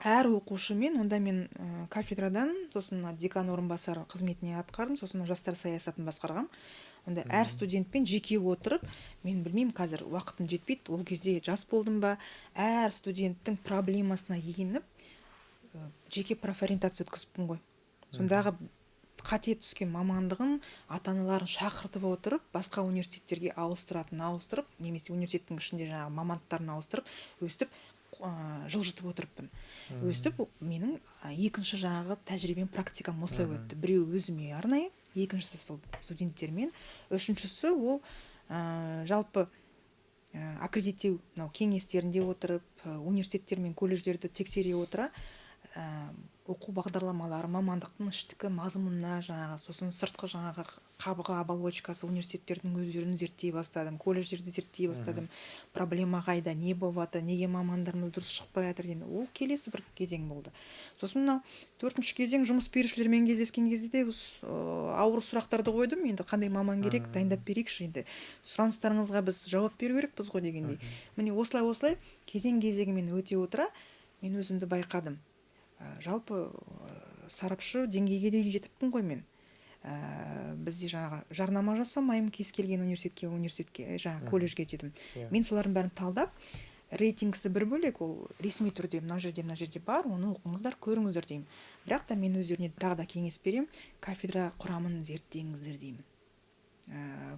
әр оқушымен, онда мен кафедрадан, сосын мына декан орынбасары қызметіне атқардым, сосын жастар саясатын басқарғам. Онда әр студентпен жеке отырып, мен білмеймін, қазір уақытым жетпейді, ол кезде жас болдым ба, әр студенттің проблемасына еніп, жеке профориентация өткізіппін ғой. Сондағы қате түскен мамандығын ата аналарын шақыртып отырып, басқа университеттерге ауыстыратын ауыстырып, немесе университеттің ішінде жаңағы мамандықтарын ауыстырып, өстіп жылжытып отырыппын. Өстіп менің екінші жаңағы тәжірибем, практикам осылай өтті. Біреуі өзіме арнайы, екіншісі сол студенттермен, үшіншісі ол жалпы аккредиттеу мынау кеңестерінде отырып, университеттер мен колледждерді тексере отыра, оқу бағдарламалары, мамандықтың іштікі мазмұнына жаңағы, сосын сыртқы жаңағы қабығы, оболочкасы, университеттердің өздерін зерттей бастадым, колледждерді зерттей бастадым. Проблема қайда, не болып жатыр, неге мамандарымыз дұрыс шықпай жатыр деген ол келесі бір кезең болды. Сосын мынау төртінші кезең, жұмыс берушілермен кездескен кезде де осы ауыр сұрақтарды қойдым. Енді қандай маман керек, дайындап берейікші, енді сұраныстарыңызға біз жауап беру керекпіз ғой дегендей. Міне, осылай осылай кезең кезегімен өте отыра мен өзімді байқадым. Жалпы сарапшы деңгейге дейін жетіппін ғой мен. Бізде жаңағы жарнама жасамаймын кез келген университетке, жаңағы колледжге дедім. Мен солардың бәрін талдап, рейтингісі бір бөлек, ол ресми түрде мына жерде, мына жерде бар, оны оқыңыздар, көріңіздер деймін. Бірақ та мен өздеріне тағы да кеңес беремін: кафедра құрамын зерттеңіздер деймін.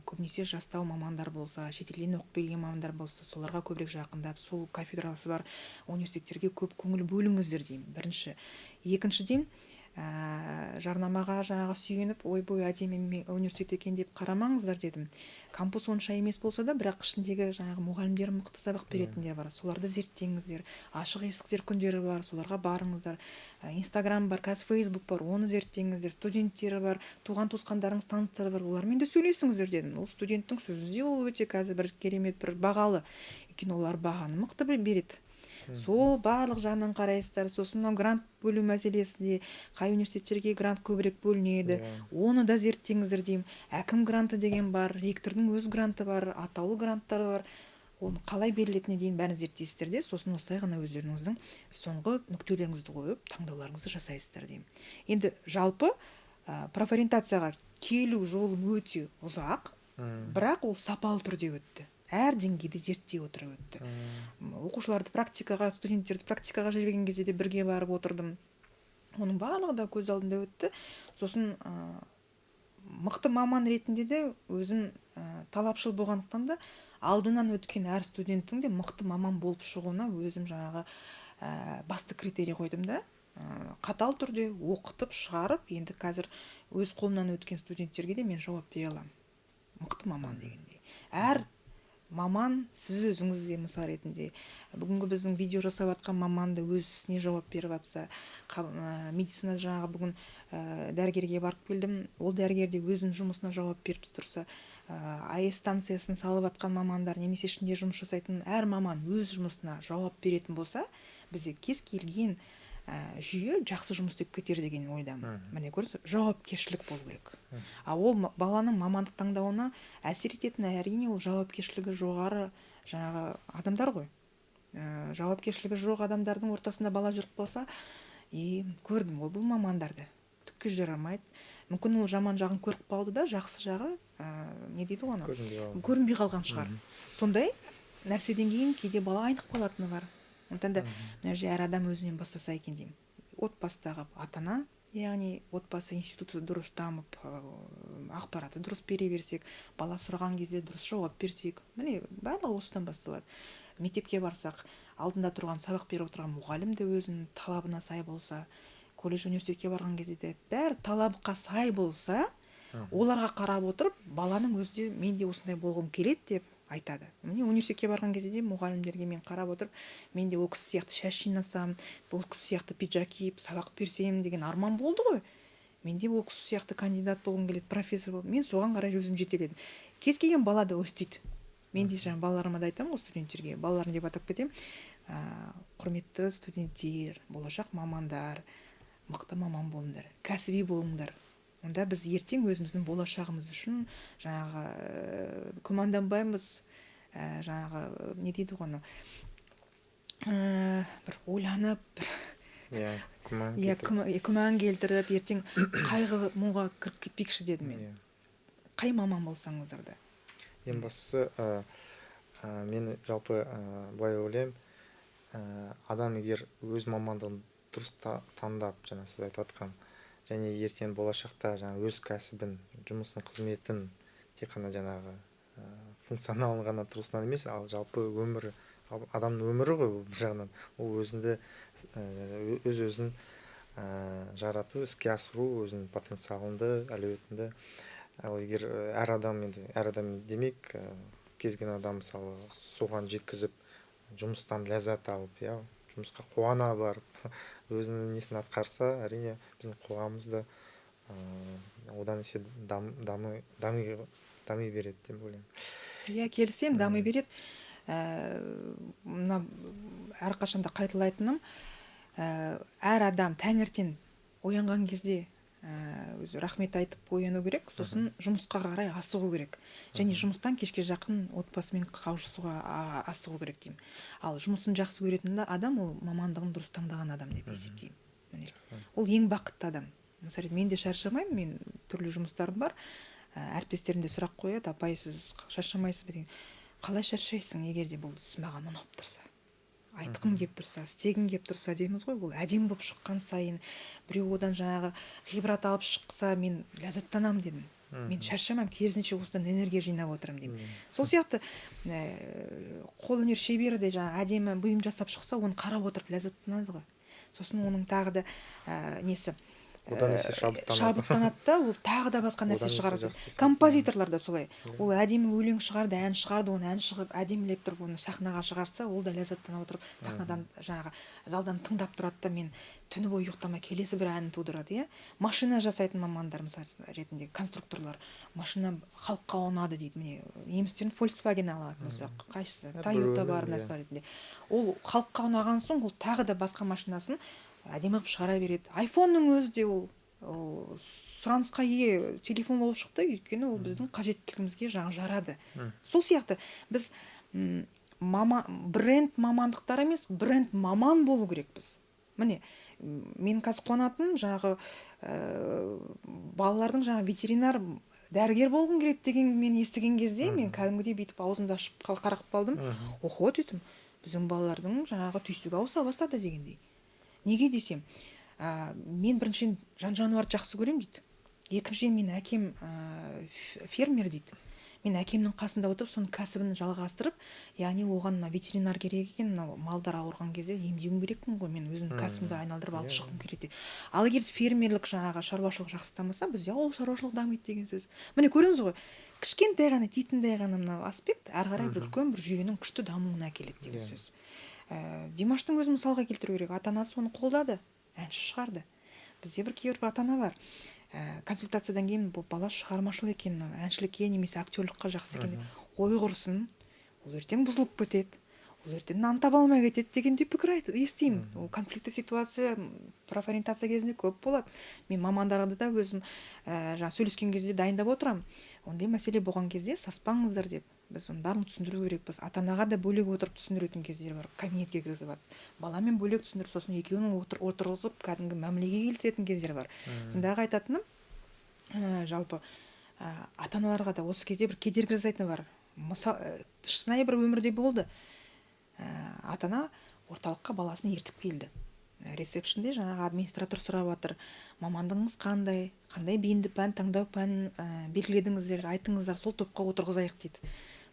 Көбінесе жастау мамандар болса, шетелден оқып келген мамандар болса, соларға көбірек жақындап, сол кафедрасы бар университеттерге көп көңіл бөліңіздер деймін, бірінші. Екіншіден, жарнамаға жаңағы сүйеніп, ойбой, әдемі университет екен деп қарамаңыздар дедім. Кампус онша емес болса да, бірақ ішіндегі жаңағы мұғалімдер мықты сабақ беретіндер бар, соларды зерттеңіздер. Ашық есіктер күндері бар, соларға барыңыздар. Инстаграм бар қазір, Фейсбук бар, оны зерттеңіздер. Студенттері бар, туған туысқандарыңыз, таныстары бар, олармен де сөйлесіңіздер дедім. Ол студенттің сөзі де, ол өте қазір бір керемет, бір бағалы, өйткені олар бағаны мықты береді. Сол барлық жағынан қарайсыздар. Сосын мынау грант бөлу мәселесі де, қай университеттерге грант көбірек бөлінеді, оны да зерттеңіздер деймін. Әкім гранты деген бар, ректордың өз гранты бар, атаулы гранттары бар, оны қалай берілетініне дейін бәрін зерттейсіздер де, сосын осылай ғана өздеріңіздің соңғы нүктелеріңізді қойып, таңдауларыңызды жасайсыздар деймін. Енді жалпы профориентацияға келу жолым өте ұзақ, бірақ ол сапалы түрде өтті, әр деңгейді зерттей отыра өтті. Оқушыларды практикаға, студенттерді практикаға жіберген кезде де бірге барып отырдым, оның барлығы да көз алдымда өтті. Сосын мықты маман ретінде де өзім талапшыл болғандықтан да, алдынан өткен әр студенттің де мықты маман болып шығуына өзім жаңағы басты критерий қойдым да, қатал түрде оқытып шығарып, енді қазір өз қолымнан өткен студенттерге де мен жауап бере аламын, мықты маман дегендей. Әр маман, сіз өзіңіз де мысал ретінде, бүгінгі біздің видео жасап жатқан маман да өз ісіне жауап беріп жатса, медицина жаңағы бүгін дәрігерге барып келдім, ол дәрігер де өзінің жұмысына жауап беріп тұрса, АЭС станциясын салып жатқан мамандар немесе ішінде жұмыс жасайтын әр маман өз жұмысына жауап беретін болса, бізде кез келген жүйе жақсы жұмыс істеп кетер деген ойдамын. Міне, көрдіңіз, жауапкершілік болу керек. А ол баланың мамандық таңдауына әсер ететін, әрине, ол жауапкершілігі жоғары жаңағы адамдар ғой. Жауапкершілігі жоқ адамдардың ортасында бала жүріп қалса, и көрдім ғой бұл мамандарды, түкке жарамайды. Мүмкін, ол жаман жағын көріп қалды да, жақсы жағы не дейді ғой анау, көрінбей қалған. Көрінбей қалған шығар. Сондай нәрседен кейін кейде бала айнып қалатыны бар. Сондықтан да мына жерде әр адам өзінен бастаса екен деймін. Отбасыдағы ата ана, яғни отбасы институты дұрыс дамып, ақпаратты дұрыс бере берсек, бала сұраған кезде дұрыс жауап берсек, міне, барлығы осыдан басталады. Мектепке барсақ, алдында тұрған, сабақ беріп отырған мұғалім де өзінің талабына сай болса, колледж, университетке барған кезде де бәрі талапқа сай болса, оларға қарап отырып баланың өзі де мен де осындай болғым келеді деп. айтады. Міне, университетке барған кезде де мұғалімдерге мен қарап отырып, мен де ол кісі сияқты шаш жинасам, бұл кісі сияқты пиджак киіп сабақ берсем деген арман болды ғой. Мен де ол кісі сияқты кандидат болғым келеді, профессор болып. Мен соған қарай өзім жетеледім. Кез келген бала да өстейді. Мен де жаңа балаларыма да айтамын ғой, студенттерге, балаларым деп атап кетемін. Құрметті студенттер, болашақ мамандар, мықты маман болыңдар, кәсіби болыңдар. Онда біз ертең өзіміздің болашағымыз үшін жаңағы күмәнданбаймыз, жаңағы не дейді ғой анау, бір ойланып, бір Иә, күмән иә, келтіріп. Күмән келтіріп, ертең қайғы мұңға кіріп кетпейікші дедім мен. Қай маман болсаңыздар да. Ең бастысы, мен жалпы былай ойлаймын, адам егер өз мамандығын дұрыс таңдап, жаңа сіз айтып жатқан, және ертең болашақта жаңа өз кәсібін, жұмысын, қызметін тек қана жаңағы функционалын ғана тұрғысынан емес, ал жалпы өмірі, ал адамның өмірі ғой бұл бір жағынан, ол өзіңді, өз өзін жарату, іске асыру, өзінің потенциалыңды, әлеуетіңді. Ал егер әр адам, енді әр адам демек, кез келген адам мысалы соған жеткізіп, жұмыстан ләззат алып, иә, жұмысқа қуана барып, өзінің несін атқарса, әрине біздің қоғамымыз да одан есе дами береді деп ойлаймын. Иә, келісемін, дами береді. Мына әрқашанда қайталайтыным, әр адам таңертең оянған кезде, өзі рахмет айтып ояну керек, сосын жұмысқа қарай асығу керек. Және жұмыстан кешке жақын отбасымен қауышуға асығу керек деймін. Ал жұмысын жақсы көретін адам ол мамандығын дұрыс таңдаған адам деп есептеймін. Міне. Ол ең бақытты адам. Мысалы, мен де шаршамаймын, мен түрлі жұмыстарым бар. Әріптестерім де сұрақ қояды, апай, сіз шаршамайсыз ба деген. Қалай шаршайсың, егер де бұл іс маған ұнап тұрса, айтқым кеп тұрса, істегім кеп тұрса дейміз ғой, ол әдемі болып шыққан сайын, біреу одан жаңағы ғибрат алып шықса, мен ләззаттанамын дедім. Мен шаршамаймын, керісінше осыдан энергия жинап отырамын деймін. Сол сияқты, қолөнер шебері де жаңағы әдемі бұйым жасап шықса, оны қарап отырып ләззаттанады ғой. Сосын оның тағы да, несі, Одан есе шабыттанады. Шабыттанады да, ол тағы да басқа нәрсе Одан есе шығарады. жақсы сәт. Композиторлар да солай. Ол әдемі өлең шығарды, ән шығарды, оны ән шығып, әдемілеп тұрып, оны сахнаға шығарса, ол да ләззаттана отырып, сахнадан жаңағы залдан тыңдап тұрады да, мен түні бойы ұйықтамай келесі бір әнін тудырады, иә. Машина жасайтын мамандар, мысалы ретінде конструкторлар, машина халыққа ұнады дейді. Міне, немістердің Volkswagen алатын болсақ, қайсысы? Ә, Toyota біреуінің, бар, иә. мысалы ретінде. Ол халыққа ұнаған соң, ол тағы да басқа машинасын әдемі қылып шығара береді. Айфонның өзі де ол сұранысқа ие телефон болып шықты, өйткені ол біздің қажеттілігімізге жаңа жарады. Сол сияқты біз, бренд мамандықтар емес, бренд маман болу керекпіз. Міне, мен қазір қуанатыным, жаңағы, балалардың жаңа ветеринар дәрігер болғым келеді деген мен естіген кезде, мен кәдімгідей бүйтіп аузымды ашып қарап қалдым. Охо дедім, біздің балалардың жаңағы түйсігі ауыса бастады дегендей. Неге десем, мен біріншіден жан-жануарды жақсы көремін дейді. Екіншіден, мен әкем, фермер дейді. Мен әкемнің қасында отырып, соның кәсібін жалғастырып, яғни оған мына ветеринар керек екен, мынау малдар ауырған кезде емдеуім керекпін ғой, мен өзімнің кәсібімді айналдырып алып шыққым келеді дейді. Ал егер фермерлік жаңағы шаруашылық жақсы дамыса, бізде ауыл шаруашылық дамиды деген сөз. Міне көрдіңіз ғой, кішкентай ғана, титімдей ғана мынау аспект әрі қарай бір үлкен бір жүйенің күшті дамуына әкеледі деген сөз. Димаштың өзін мысалға келтіру керек. Ата-анасы оны қолдады, әнші шығарды. Бізде бір кейбір ата-ана бар. Консультациядан кейін бұл бала шығармашыл екен, әншілікке немесе актерлікке жақсы екен деп. Ой құрсын, ол ертең бұзылып кетеді, ол ертең нан таба алмай кетеді дегендей пікір естимін. Ол конфликтті ситуация, профориентация кезінде көп болады. Мен мамандарды да өзім, жаңа сөйлескен кезде дайындап отырамын. Ондай мәселе болған кезде саспаңыздар деп. Біз оның барлығын түсіндіру керекпіз. Ата-анаға да бөлек отырып түсіндіретін кездер бар. Кабинетке кіргізіп алып, баламен бөлек түсіндіріп, сосын екеуін отырғызып, кәдімгі мәмілеге келтіретін кездер бар. Сондағы айтатыным, жалпы, ата-аналарға да осы кезде бір кедергі жасайтыны бар. Мысал, шынайы бір өмірде болды. Ата-ана орталыққа баласын ертіп келді. Ресепшнде жаңағы администратор сұрап жатыр, мамандығыңыз қандай, қандай бейінді пән, таңдау пәнін, белгіледіңіздер, айтыңыздар, сол топқа отырғызайық дейді.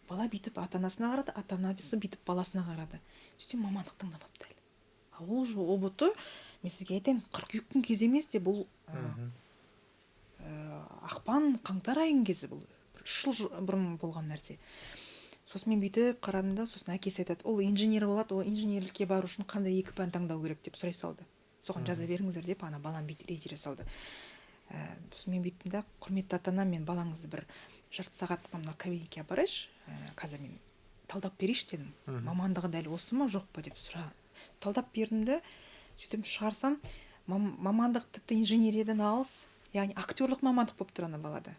Бала бүйтіп ата-анасына қарады, ата-анасы бүйтіп баласына қарады. Сөйтсе мамандық таңдамапты әлі. А ол уже ҰБТ, мен сізге айтайын, қыркүйектің кезі емес те, бұл, ақпан, қаңтар айының кезі бұл. Бір 3 жыл бұрын болған нәрсе. Сосын мен бүйтіп қарадым да, сосын әкесі айтады, ол инженер болады, ол инженерлікке бару үшін қандай екі пән таңдау керек деп сұрай салды. Соған жаза беріңіздер деп ана балам бүйтіп итере салды. Сосын мен бүйттім да, құрметті ата ана, мен балаңызды бір жарты сағатқа мына кабинетке апарайыншы, қазір мен талдап берейінші дедім. Мамандығы дәл осы ма, жоқ па деп сұра. Талдап бердім де, сөйтіп шығарсам, мамандық тіпті инженериядан алыс, яғни актерлық мамандық болып тұр ана балада.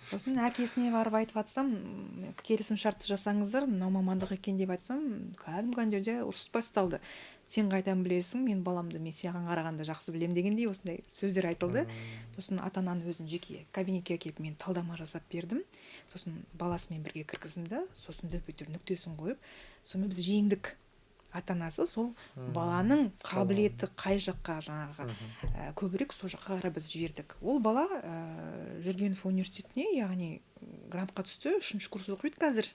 Сосын әкесіне барып айтып жатсам, келісім шартты жасаңыздар, мынау мамандық екен деп айтсам, кәдімгі ана жерде ұрыс басталды. Сен қайдан білесің, мен баламды мен саған қарағанда жақсы білемін дегендей осындай сөздер айтылды. Сосын ата-ананы өзін жеке кабинетке әкеліп мен талдама жасап бердім. Сосын баласымен бірге кіргіздім да, сосын дөп өтер нүктесін қойып, сонымен біз жеңдік. Ата-анасы сол баланың қабілеті қай жаққа жаңағы көбірек сол жаққа қарай біз жібердік. Ол бала Жүргенов университетіне, яғни грантқа түсті, 3 курс оқиды қазір.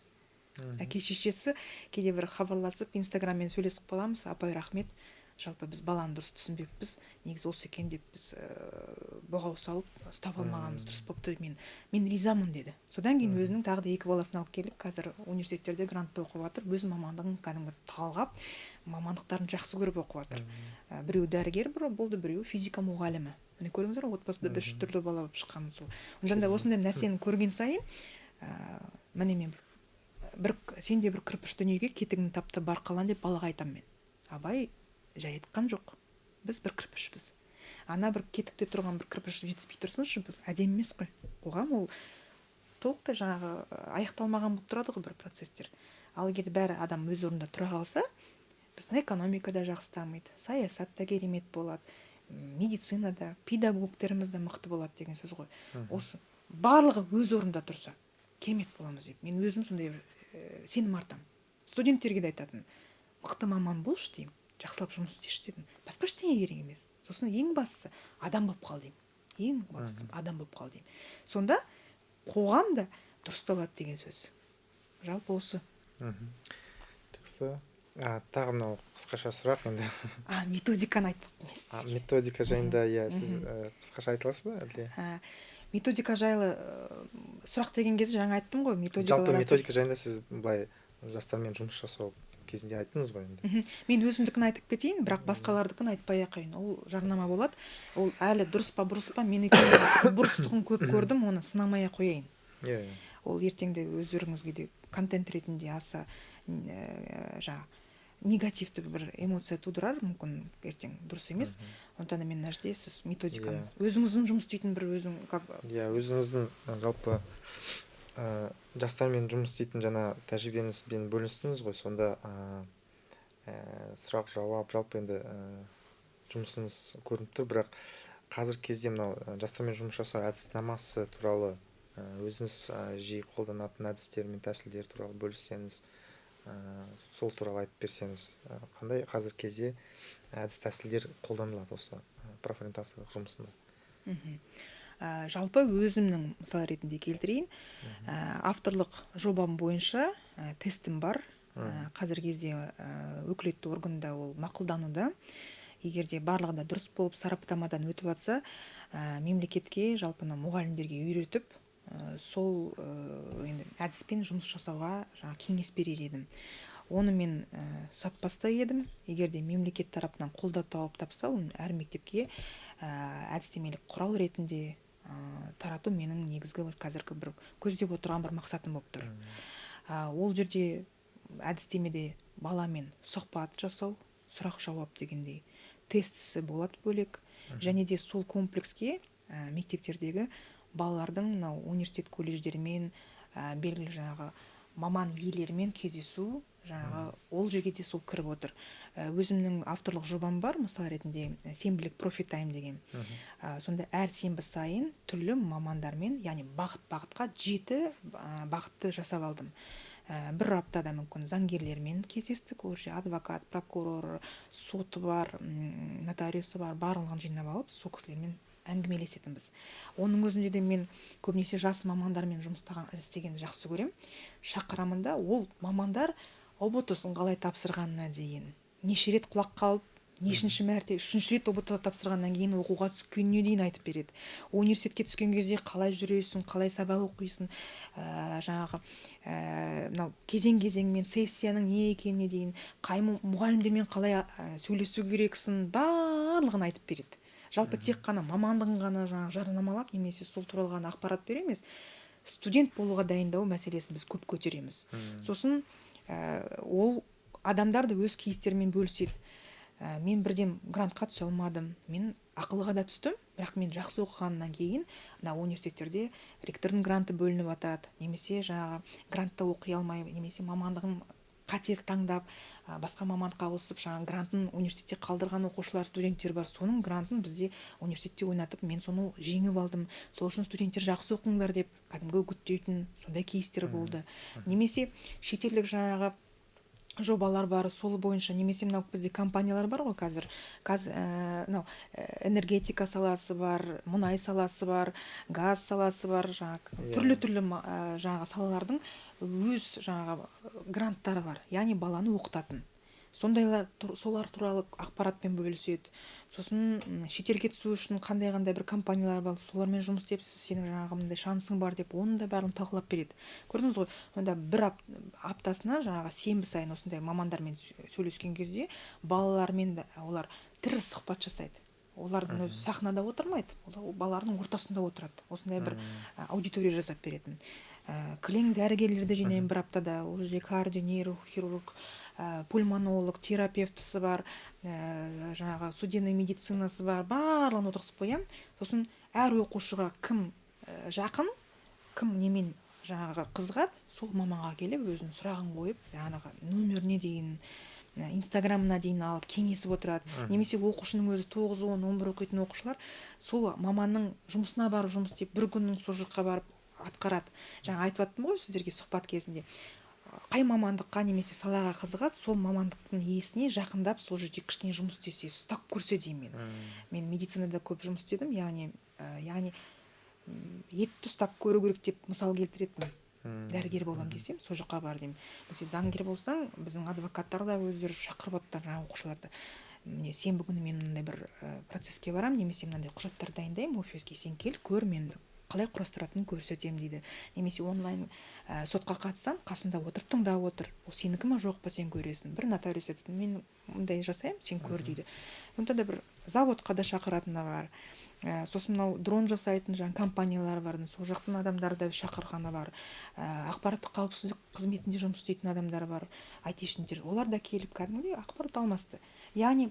Әке шешесі кейде бір хабарласып инстаграммен сөйлесіп қаламыз, апай рахмет, жалпы біз баланы дұрыс түсінбеппіз, негізі осы екен деп біз бұғау салып ұстап алмағанымыз дұрыс болыпты, мен ризамын деді. Содан кейін өзінің тағы да 2 баласын алып келіп, қазір университеттерде грантта оқып жатыр, өз мамандығын кәдімгі талғап, мамандықтарын жақсы көріп оқып жатыр. Біреуі дәрігер болды, біреуі физика мұғалімі. Міне көрдіңіздер ғой, отбасыда да 3 түрлі бала болып шыққан сол. Онда да осындай нәрсені көрген сайын, міне мен бір сен де бір кірпіш дүниеге кетігіңді тапты бар қалан деп балаға айтамын мен. Абай жай айтқан жоқ. Біз бір кірпішпіз. Ана бір кетікте тұрған бір кірпіш жетіспей тұрсыншы, бір әдемі емес қой. Қоғам ол толықтай жаңағы аяқталмаған болып тұрады ғой бір процесстер. Ал егер бәрі адам өз орнында тұра қалса, біздің экономика да жақсы дамиды, саясат та керемет болады, медицина да, педагогтеріміз де мықты болады деген сөз ғой. Осы барлығы өз орнында тұрса, керемет боламыз деп. Мен өзім сондай бір сенім артамын. Студенттерге де айтатын, мықты маман болшы деймін, жақсылап жұмыс істеші дедім. Басқа ештеңе керек емес. Сосын ең бастысы адам болып қал деймін. Ең бастысы адам болып қал деймін. Сонда қоғам да дұрысталады деген сөз. Жалпы осы. Жақсы. Тағы мынау қысқаша сұрақ енді. Методиканы айтпаппын мен сізге. Методика жайында, иә, сіз қысқаша айта аласыз ба әлде? Методика жайлы сұрақ деген кезде жаңа айттым ғой, методикалар Жалпы методика жайында сіз былай жастармен жұмыс жасау кезінде айттыңыз ғой енді. Мен өзімдікін айтып кетейін, бірақ басқалардікін айтпай ақ қояйын. Ол жарнама болады. Ол әлі дұрыс па, бұрыс па, мен өйткені бұрыстығын көп көрдім, оны сынамай ақ қояйын. Иә, иә. Ол ертеңде өздеріңізге де контент ретінде аса жаңа негативті бір эмоция тудырар, мүмкін ертең дұрыс емес. Сондықтан да мен мына жерде сіз методиканы өзіңіздің жұмыс істейтін бір өзің как Иә, өзіңіздің жалпы жастармен жұмыс істейтін жаңа тәжірибеңізбен бөлістіңіз ғой, сонда сұрақ жауап жалпы енді жұмысыңыз көрініп тұр, бірақ қазіргі кезде мынау жастармен жұмыс жасау әдіснамасы туралы, өзіңіз жиі қолданатын әдістер мен тәсілдер туралы бөліссеңіз, сол туралы айтып берсеңіз, қандай қазіргі кезде әдіс тәсілдер қолданылады осы профориентациялық жұмысында? Жалпы өзімнің мысал ретінде келтірейін. Авторлық жобам бойынша тестім бар. Қазіргі кезде өкілетті органда ол мақұлдануда. Егер де барлығы да дұрыс болып сараптамадан өтіп жатса, мемлекетке, жалпы мына мұғалімдерге үйретіп, сол енді әдіспен жұмыс жасауға жаңа кеңес берер едім. Оны мен сатпас та едім. Егер де мемлекет тарапынан қолдау тауып тапса, оны әр мектепке әдістемелік құрал ретінде тарату менің негізгі бір қазіргі бір көздеп отырған бір мақсатым болып тұр. Ол жерде әдістемеде баламен сұхбат жасау, сұрақ жауап дегендей тестісі болады бөлек. Және де сол комплекске мектептердегі балалардың мынау университет колледждерімен, белгілі жаңағы маман иелерімен кездесу, жаңағы ол жерге де сол кіріп отыр. Өзімнің авторлық жобам бар, мысал ретінде, сенбілік профи тайм деген. Сонда әр сенбі сайын түрлі мамандармен, яғни бағыт-бағытқа 7 бағытты жасап алдым. Бір аптада мүмкін заңгерлермен кездестік, ол жерде адвокат, прокурор, соты бар, нотариусы бар, барлығын жинап алып, сол кісілермен әңгімелесетінбіз. Оның өзінде де мен көбінесе жас мамандармен жұмыс істегенді жақсы көремін. Шақырамын да, ол мамандар ҰБТ-сын қалай тапсырғанына дейін, неше рет құлақ қалып, Нешінші мәрте, 3-ші рет ҰБТ тапсырғаннан кейін оқуға түскеніне дейін айтып береді. Университетке түскен кезде қалай жүресің, қалай сабақ оқисың, жаңағы мынау кезең-кезеңмен сессияның не екеніне дейін, қай мұғалімдермен қалай сөйлесу керексің, барлығын айтып береді. Жалпы тек қана мамандығын ғана жаңағы жарнамалап немесе сол туралы ғана ақпарат беру емес, студент болуға дайындау мәселесін біз көп көтереміз. Сосын ол адамдар да өз кейстерімен бөліседі. Мен бірден грантқа түсе алмадым, мен ақылыға да түстім, бірақ мен жақсы оқығаннан кейін мына университеттерде ректордың гранты бөлініп жатады, немесе жаңағы грантта оқи алмай, немесе мамандығын қате таңдап, басқа мамандыққа ауысып, жаңағы грантын университетте қалдырған оқушылар, студенттер бар. Соның грантын бізде университетте ойнатып, мен соны жеңіп алдым. Сол үшін студенттер жақсы оқыңдар деп кәдімгі үгіттейтін сондай кейстер болды. Немесе шетелдік жаңағы жобалар бар, сол бойынша, немесе мынау бізде компаниялар бар ғой қазір, мынау энергетика саласы бар, мұнай саласы бар, газ саласы бар, жаңағы түрлі-түрлі жаңағы салалардың өз жаңағы гранттары бар, яғни баланы оқытатын. Сондайлар, солар туралы ақпаратпен бөліседі. Сосын шетелге түсу үшін қандай-қандай бір компаниялар бар, солармен жұмыс істеп, сенің жаңағы мындай шансың бар деп, оның да бәрін талқылап береді. Көрдіңіз ғой, онда бір аптасына жаңағы сенбі сайын осындай мамандармен сөйлескен кезде балалармен де олар тірі сұхбат жасайды. Олардың өзі сахнада отырмайды, олар балалардың ортасында отырады. Осындай бір аудитория жасап беретін. Кілең дәрігерлерді жинаймын бір аптада. Ол жерде кардио, нейрохирург, пульмонолог, терапевтісі бар, жаңағы судебный медицинасы бар, барлығын отырғызып қоямын. Сосын әр оқушыға кім жақын, кім немен жаңағы қызығады, сол маманға келіп өзінің сұрағын қойып, жаңағы нөміріне дейін, инстаграмына дейін алып кеңесіп отырады. Немесе оқушының өзі 9, 10, 11 оқитын оқушылар сол маманның жұмысына барып жұмыс істеп, бір күннің сол жаққа барып атқарады. Жаңа айтып аттым ғой сіздерге сұхбат кезінде, қай мамандыққа немесе салаға қызығады, сол мамандықтың иесіне жақындап сол жерде кішкене жұмыс істесе, ұстап көрсе деймін мен. Мен медицинада көп жұмыс істедім, яғни етті ұстап көру керек деп мысал келтіретінмін. Дәрігер боламын десем, сол жаққа бар деймін. Бізде заңгер болсаң, біздің адвокаттар да өздері шақырып отырады жаңағы оқушыларды. Міне, сенбі күні мен мынандай бір процесске барамын, немесе мынандай құжаттар дайындаймын офиске, сен кел, көр, мен қалай құрастыратынын көрсетемін дейді. Немесе онлайн сотқа қатыссам, қасымда отырып тыңдап отыр. Ол сенікі ма, жоқ па, сен көресің. Бір нотариус айтады, мен мындай жасаймын, сен көр дейді. Сонда да бір заводқа да шақыратыны бар. Сосын мынау дрон жасайтын жаңа компаниялар бар, сол жақтың адамдары да шақырғаны бар. Ақпараттық қауіпсіздік қызметінде жұмыс істейтін адамдар бар, айтишниктер, олар да келіп кәдімгідей ақпарат алмасты. Яғни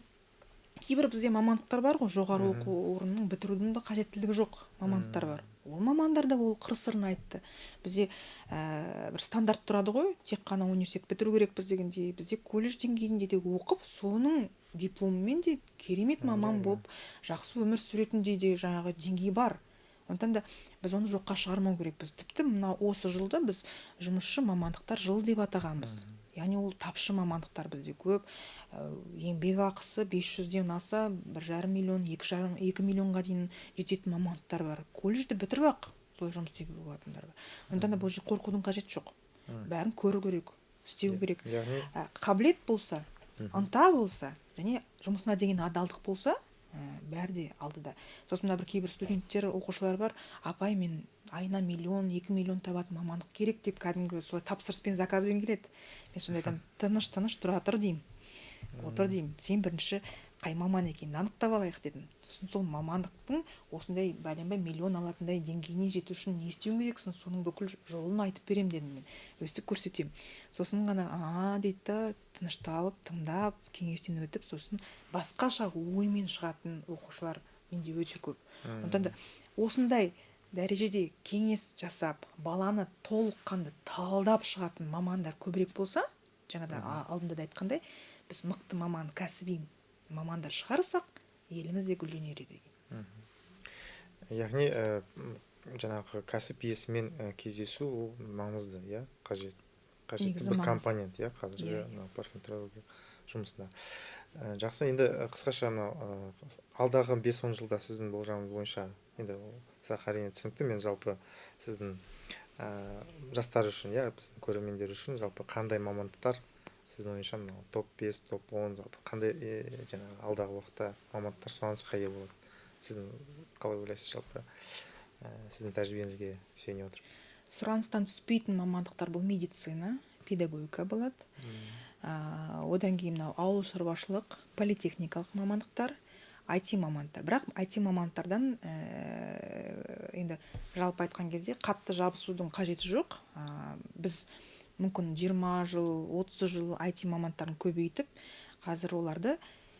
кейбір бізде мамандықтар бар ғой, жоғары оқу орнының бітірудің де қажеттілігі жоқ мамандықтар бар. Ол мамандар да ол қыр-сырын айтты. Бізде бір стандарт тұрады ғой, тек қана университет бітіру керекпіз дегендей, бізде колледж деңгейінде де оқып, соның дипломымен де керемет маман болып, жақсы өмір сүретіндей де жаңағы деңгей бар. Сондықтан да біз оны жоққа шығармау керекпіз. Тіпті мына осы жылды біз жұмысшы мамандықтар жылы деп атағанбыз. Яғни ол тапшы мамандықтар бізде көп. Еңбек ақысы 500-ден аса, бір жарым миллион, екі жарым, екі миллионға дейін жететін мамандықтар бар. Колледжді бітіріп ақ солай жұмыс істеуге болатындар бар. Сондықтан да бұл жерде қорқудың қажеті жоқ. Бәрін көру керек, істеу керек. Қабілет болса, ынта болса, және жұмысына деген адалдық болса, бәрі де алдыда. Сосын мына бір кейбір студенттер, оқушылар бар, апай, мен айына миллион, 2 миллион табатын мамандық керек деп кәдімгі солай тапсырыспен, заказбен келеді. Мен сонда айтамын, тыныш, тыныш тұра тұр деймін. Отыр деймін. Сен бірінші қай маман екенін анықтап алайық дедім. Сосын сол мамандықтың осындай бәленбай миллион алатындай деңгейіне жету үшін не істеуің керексің, соның бүкіл жолын айтып беремін дедім мен. Өстіп көрсетемін. Сосын ғана, а, дейді да, тынышталып, тыңдап, кеңестен өтіп, сосын басқаша оймен шығатын оқушылар менде өте көп. Сондықтан да осындай дәрежеде кеңес жасап, баланы толыққанды талдап шығатын мамандар көбірек болса, жаңа да алдында да айтқандай, біз мықты маман, кәсіби мамандар шығарсақ, еліміз де гүлденер еді деген. Яғни, жаңағы кәсіп иесімен кездесу ол маңызды, иә, қажетті Негізі бір маңызды. компонент, иә, қазіргі мынау парфюмерология жұмысында. Жақсы, енді қысқаша мынау, алдағы бес-он жылда сіздің болжамыңыз бойынша, енді ол сұрақ әрине түсінікті, мен жалпы сіздің, жастар үшін, иә, біздің көрермендер үшін жалпы қандай мамандықтар Сіздің ойыңызша, мынау топ 5, топ 10 жалпы қандай жаңағы алдағы уақытта мамандықтар сұранысқа ие болады? Сіздің қалай ойлайсыз жалпы, сіздің тәжірибеңізге сүйене отырып? Сұраныстан түспейтін мамандықтар бұл медицина, педагогика болады. Одан кейін мынау ауыл шаруашылық, политехникалық мамандықтар, IT мамандықтар. Бірақ IT мамандықтардан енді жалпы айтқан кезде қатты жабысудың қажеті жоқ. Біз мүмкін 20 жыл, 30 жыл IT мамандықтарын көбейтіп, қазір оларды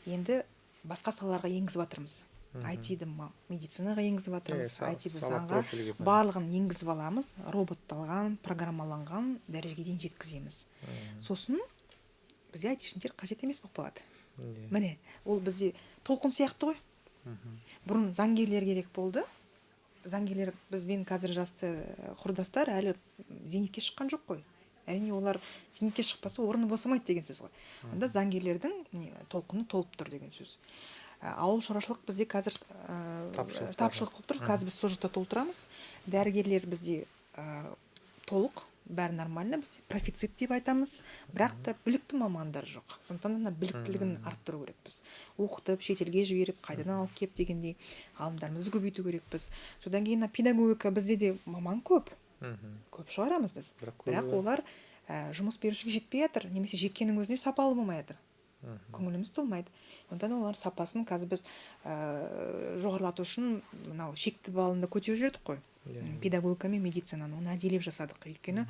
енді басқа салаларға енгізіп жатырмыз. IT-ді медицинаға енгізіп жатырмыз, IT-ді заңға, барлығын енгізіп аламыз, роботталған, программаланған дәрежеге дейін жеткіземіз. Сосын бізде айтишниктер қажет емес болып қалады. Міне, ол бізде толқын сияқты ғой. Бұрын заңгерлер керек болды. Заңгерлер бізбен қазір жасты құрдастар әлі зейнетке шыққан жоқ қой. Әрине, олар зейнетке шықпаса, орны босамайды деген сөз ғой. Онда заңгерлердің толқыны толып тұр деген сөз. Ауыл шаруашылық бізде қазір тапшылық болып тұр. Қазір біз сол жақта толтырамыз. Дәрігерлер бізде толық, бәрі нормально, біз профицит деп айтамыз, бірақ та білікті мамандар жоқ. Сондықтан ана біліктілігін арттыру керекпіз, оқытып, шетелге жіберіп, қайтадан алып келіп дегендей, ғалымдарымызды көбейту керекпіз. Содан кейін педагогика, бізде де маман көп, көп шығарамыз біз, бірақ олар жұмыс берушіге жетпей жатыр немесе жеткеннің өзінде сапалы болмай жатыр, көңіліміз толмайды. Сондықтан олар сапасын қазір біз жоғарылату үшін мынау шекті балын да көтеріп жібердік қой. Педагогика мен медицинаны, оны әдейілеп жасадық, өйткені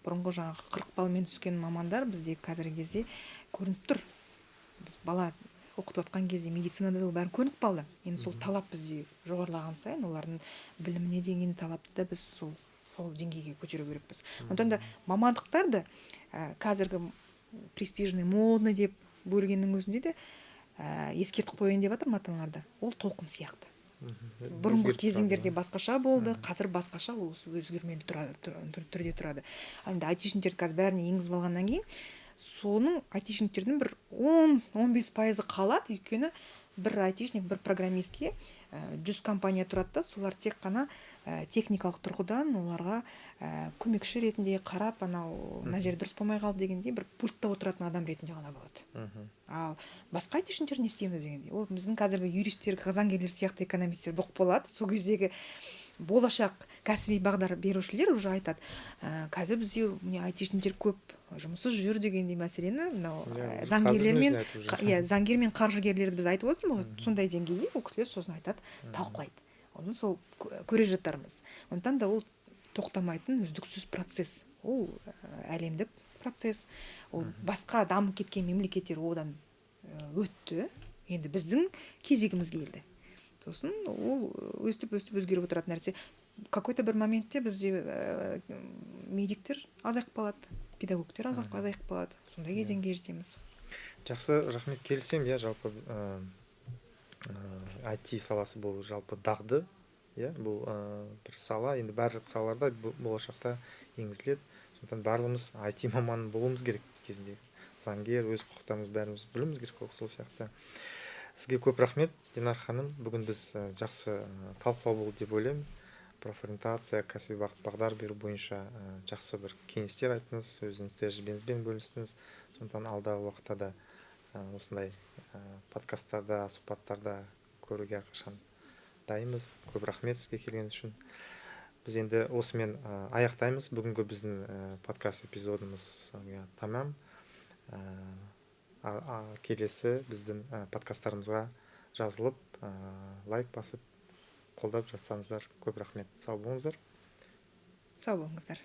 бұрынғы жаңағы 40 баллмен түскен мамандар бізде қазіргі кезде көрініп тұр. Біз бала оқытып жатқан кезде медицинада да бәрі көрініп қалды. Енді сол талап бізде жоғарылаған сайын олардың біліміне деген талапты да біз сол деңгейге көтеру керекпіз. Сондықтан да мамандықтар да қазіргі престижный, модный деп бөлгеннің өзінде де ескертіп қояйын деп жатырмын ата аналарды, ол толқын сияқты. Бұрынғы кезеңдерде басқаша болды, қазір басқаша, ол өзгермелі түрде тұрады. Ал енді айтишниктерді қазір бәріне енгізіп алғаннан кейін соның айтишниктердің бір 10-15 пайызы қалады, өйткені бір айтишник, бір программистке 100 компания тұрады да, солар тек қана техникалық тұрғыдан оларға көмекші ретінде қарап, анау мына жері дұрыс болмай қалды дегендей, бір пультта отыратын адам ретінде ғана болады. Ал басқа айтишниктер не істейміз дегендей, ол біздің қазіргі юристтер, заңгерлер сияқты экономисттер болып қалады. Сол кездегі болашақ кәсіби бағдар берушілер уже айтады, қазір бізде міне айтишниктер көп жұмыссыз жүр дегендей мәселені мынау заңгерлер мен, иә, заңгер мен қаржыгерлерді біз айтып отырмыз ғой, сондай деңгейде ол кісілер сосын айтады, талқылайды, оны сол көре жатармыз. Сондықтан да ол тоқтамайтын үздіксіз процесс, ол әлемдік процесс, ол басқа дамып кеткен мемлекеттер одан өтті, енді біздің кезегіміз келді. Сосын ол өстіп өстіп өзгеріп отыратын нәрсе. Какой-то бір моментте бізде медиктер азайып қалады, педагогтер азайып қалады, сондай кезеңге жетеміз. Жақсы, рахмет, келісемін. Иә, жалпы IT саласы бұл жалпы дағды, иә, бұл бір сала, енді барлық салаларда болашақта енгізіледі. Сондықтан барлығымыз IT маманы болуымыз керек, кезінде заңгер, өз құқықтарымызды бәріміз білуіміз керек қой, сол сияқты. Сізге көп рахмет, Динар ханым. Бүгін біз жақсы талқылау болды деп ойлаймын. Профориентация, кәсіби бағыт бағдар беру бойынша жақсы бір кеңестер айттыңыз, өзіңіз тәжірибеңізбен бөлістіңіз. Сондықтан алдағы уақытта да осындай подкасттарда, сұхбаттарда көруге әрқашан дайынбыз. Көп рахмет сізге келгеніңіз үшін. Біз енді осымен аяқтаймыз. Бүгінгі біздің подкаст эпизодымыз тамам. Келесі біздің подкасттарымызға жазылып, лайк басып, қолдап жатсаңыздар, көп рахмет. Сау болыңыздар. Сау болыңыздар.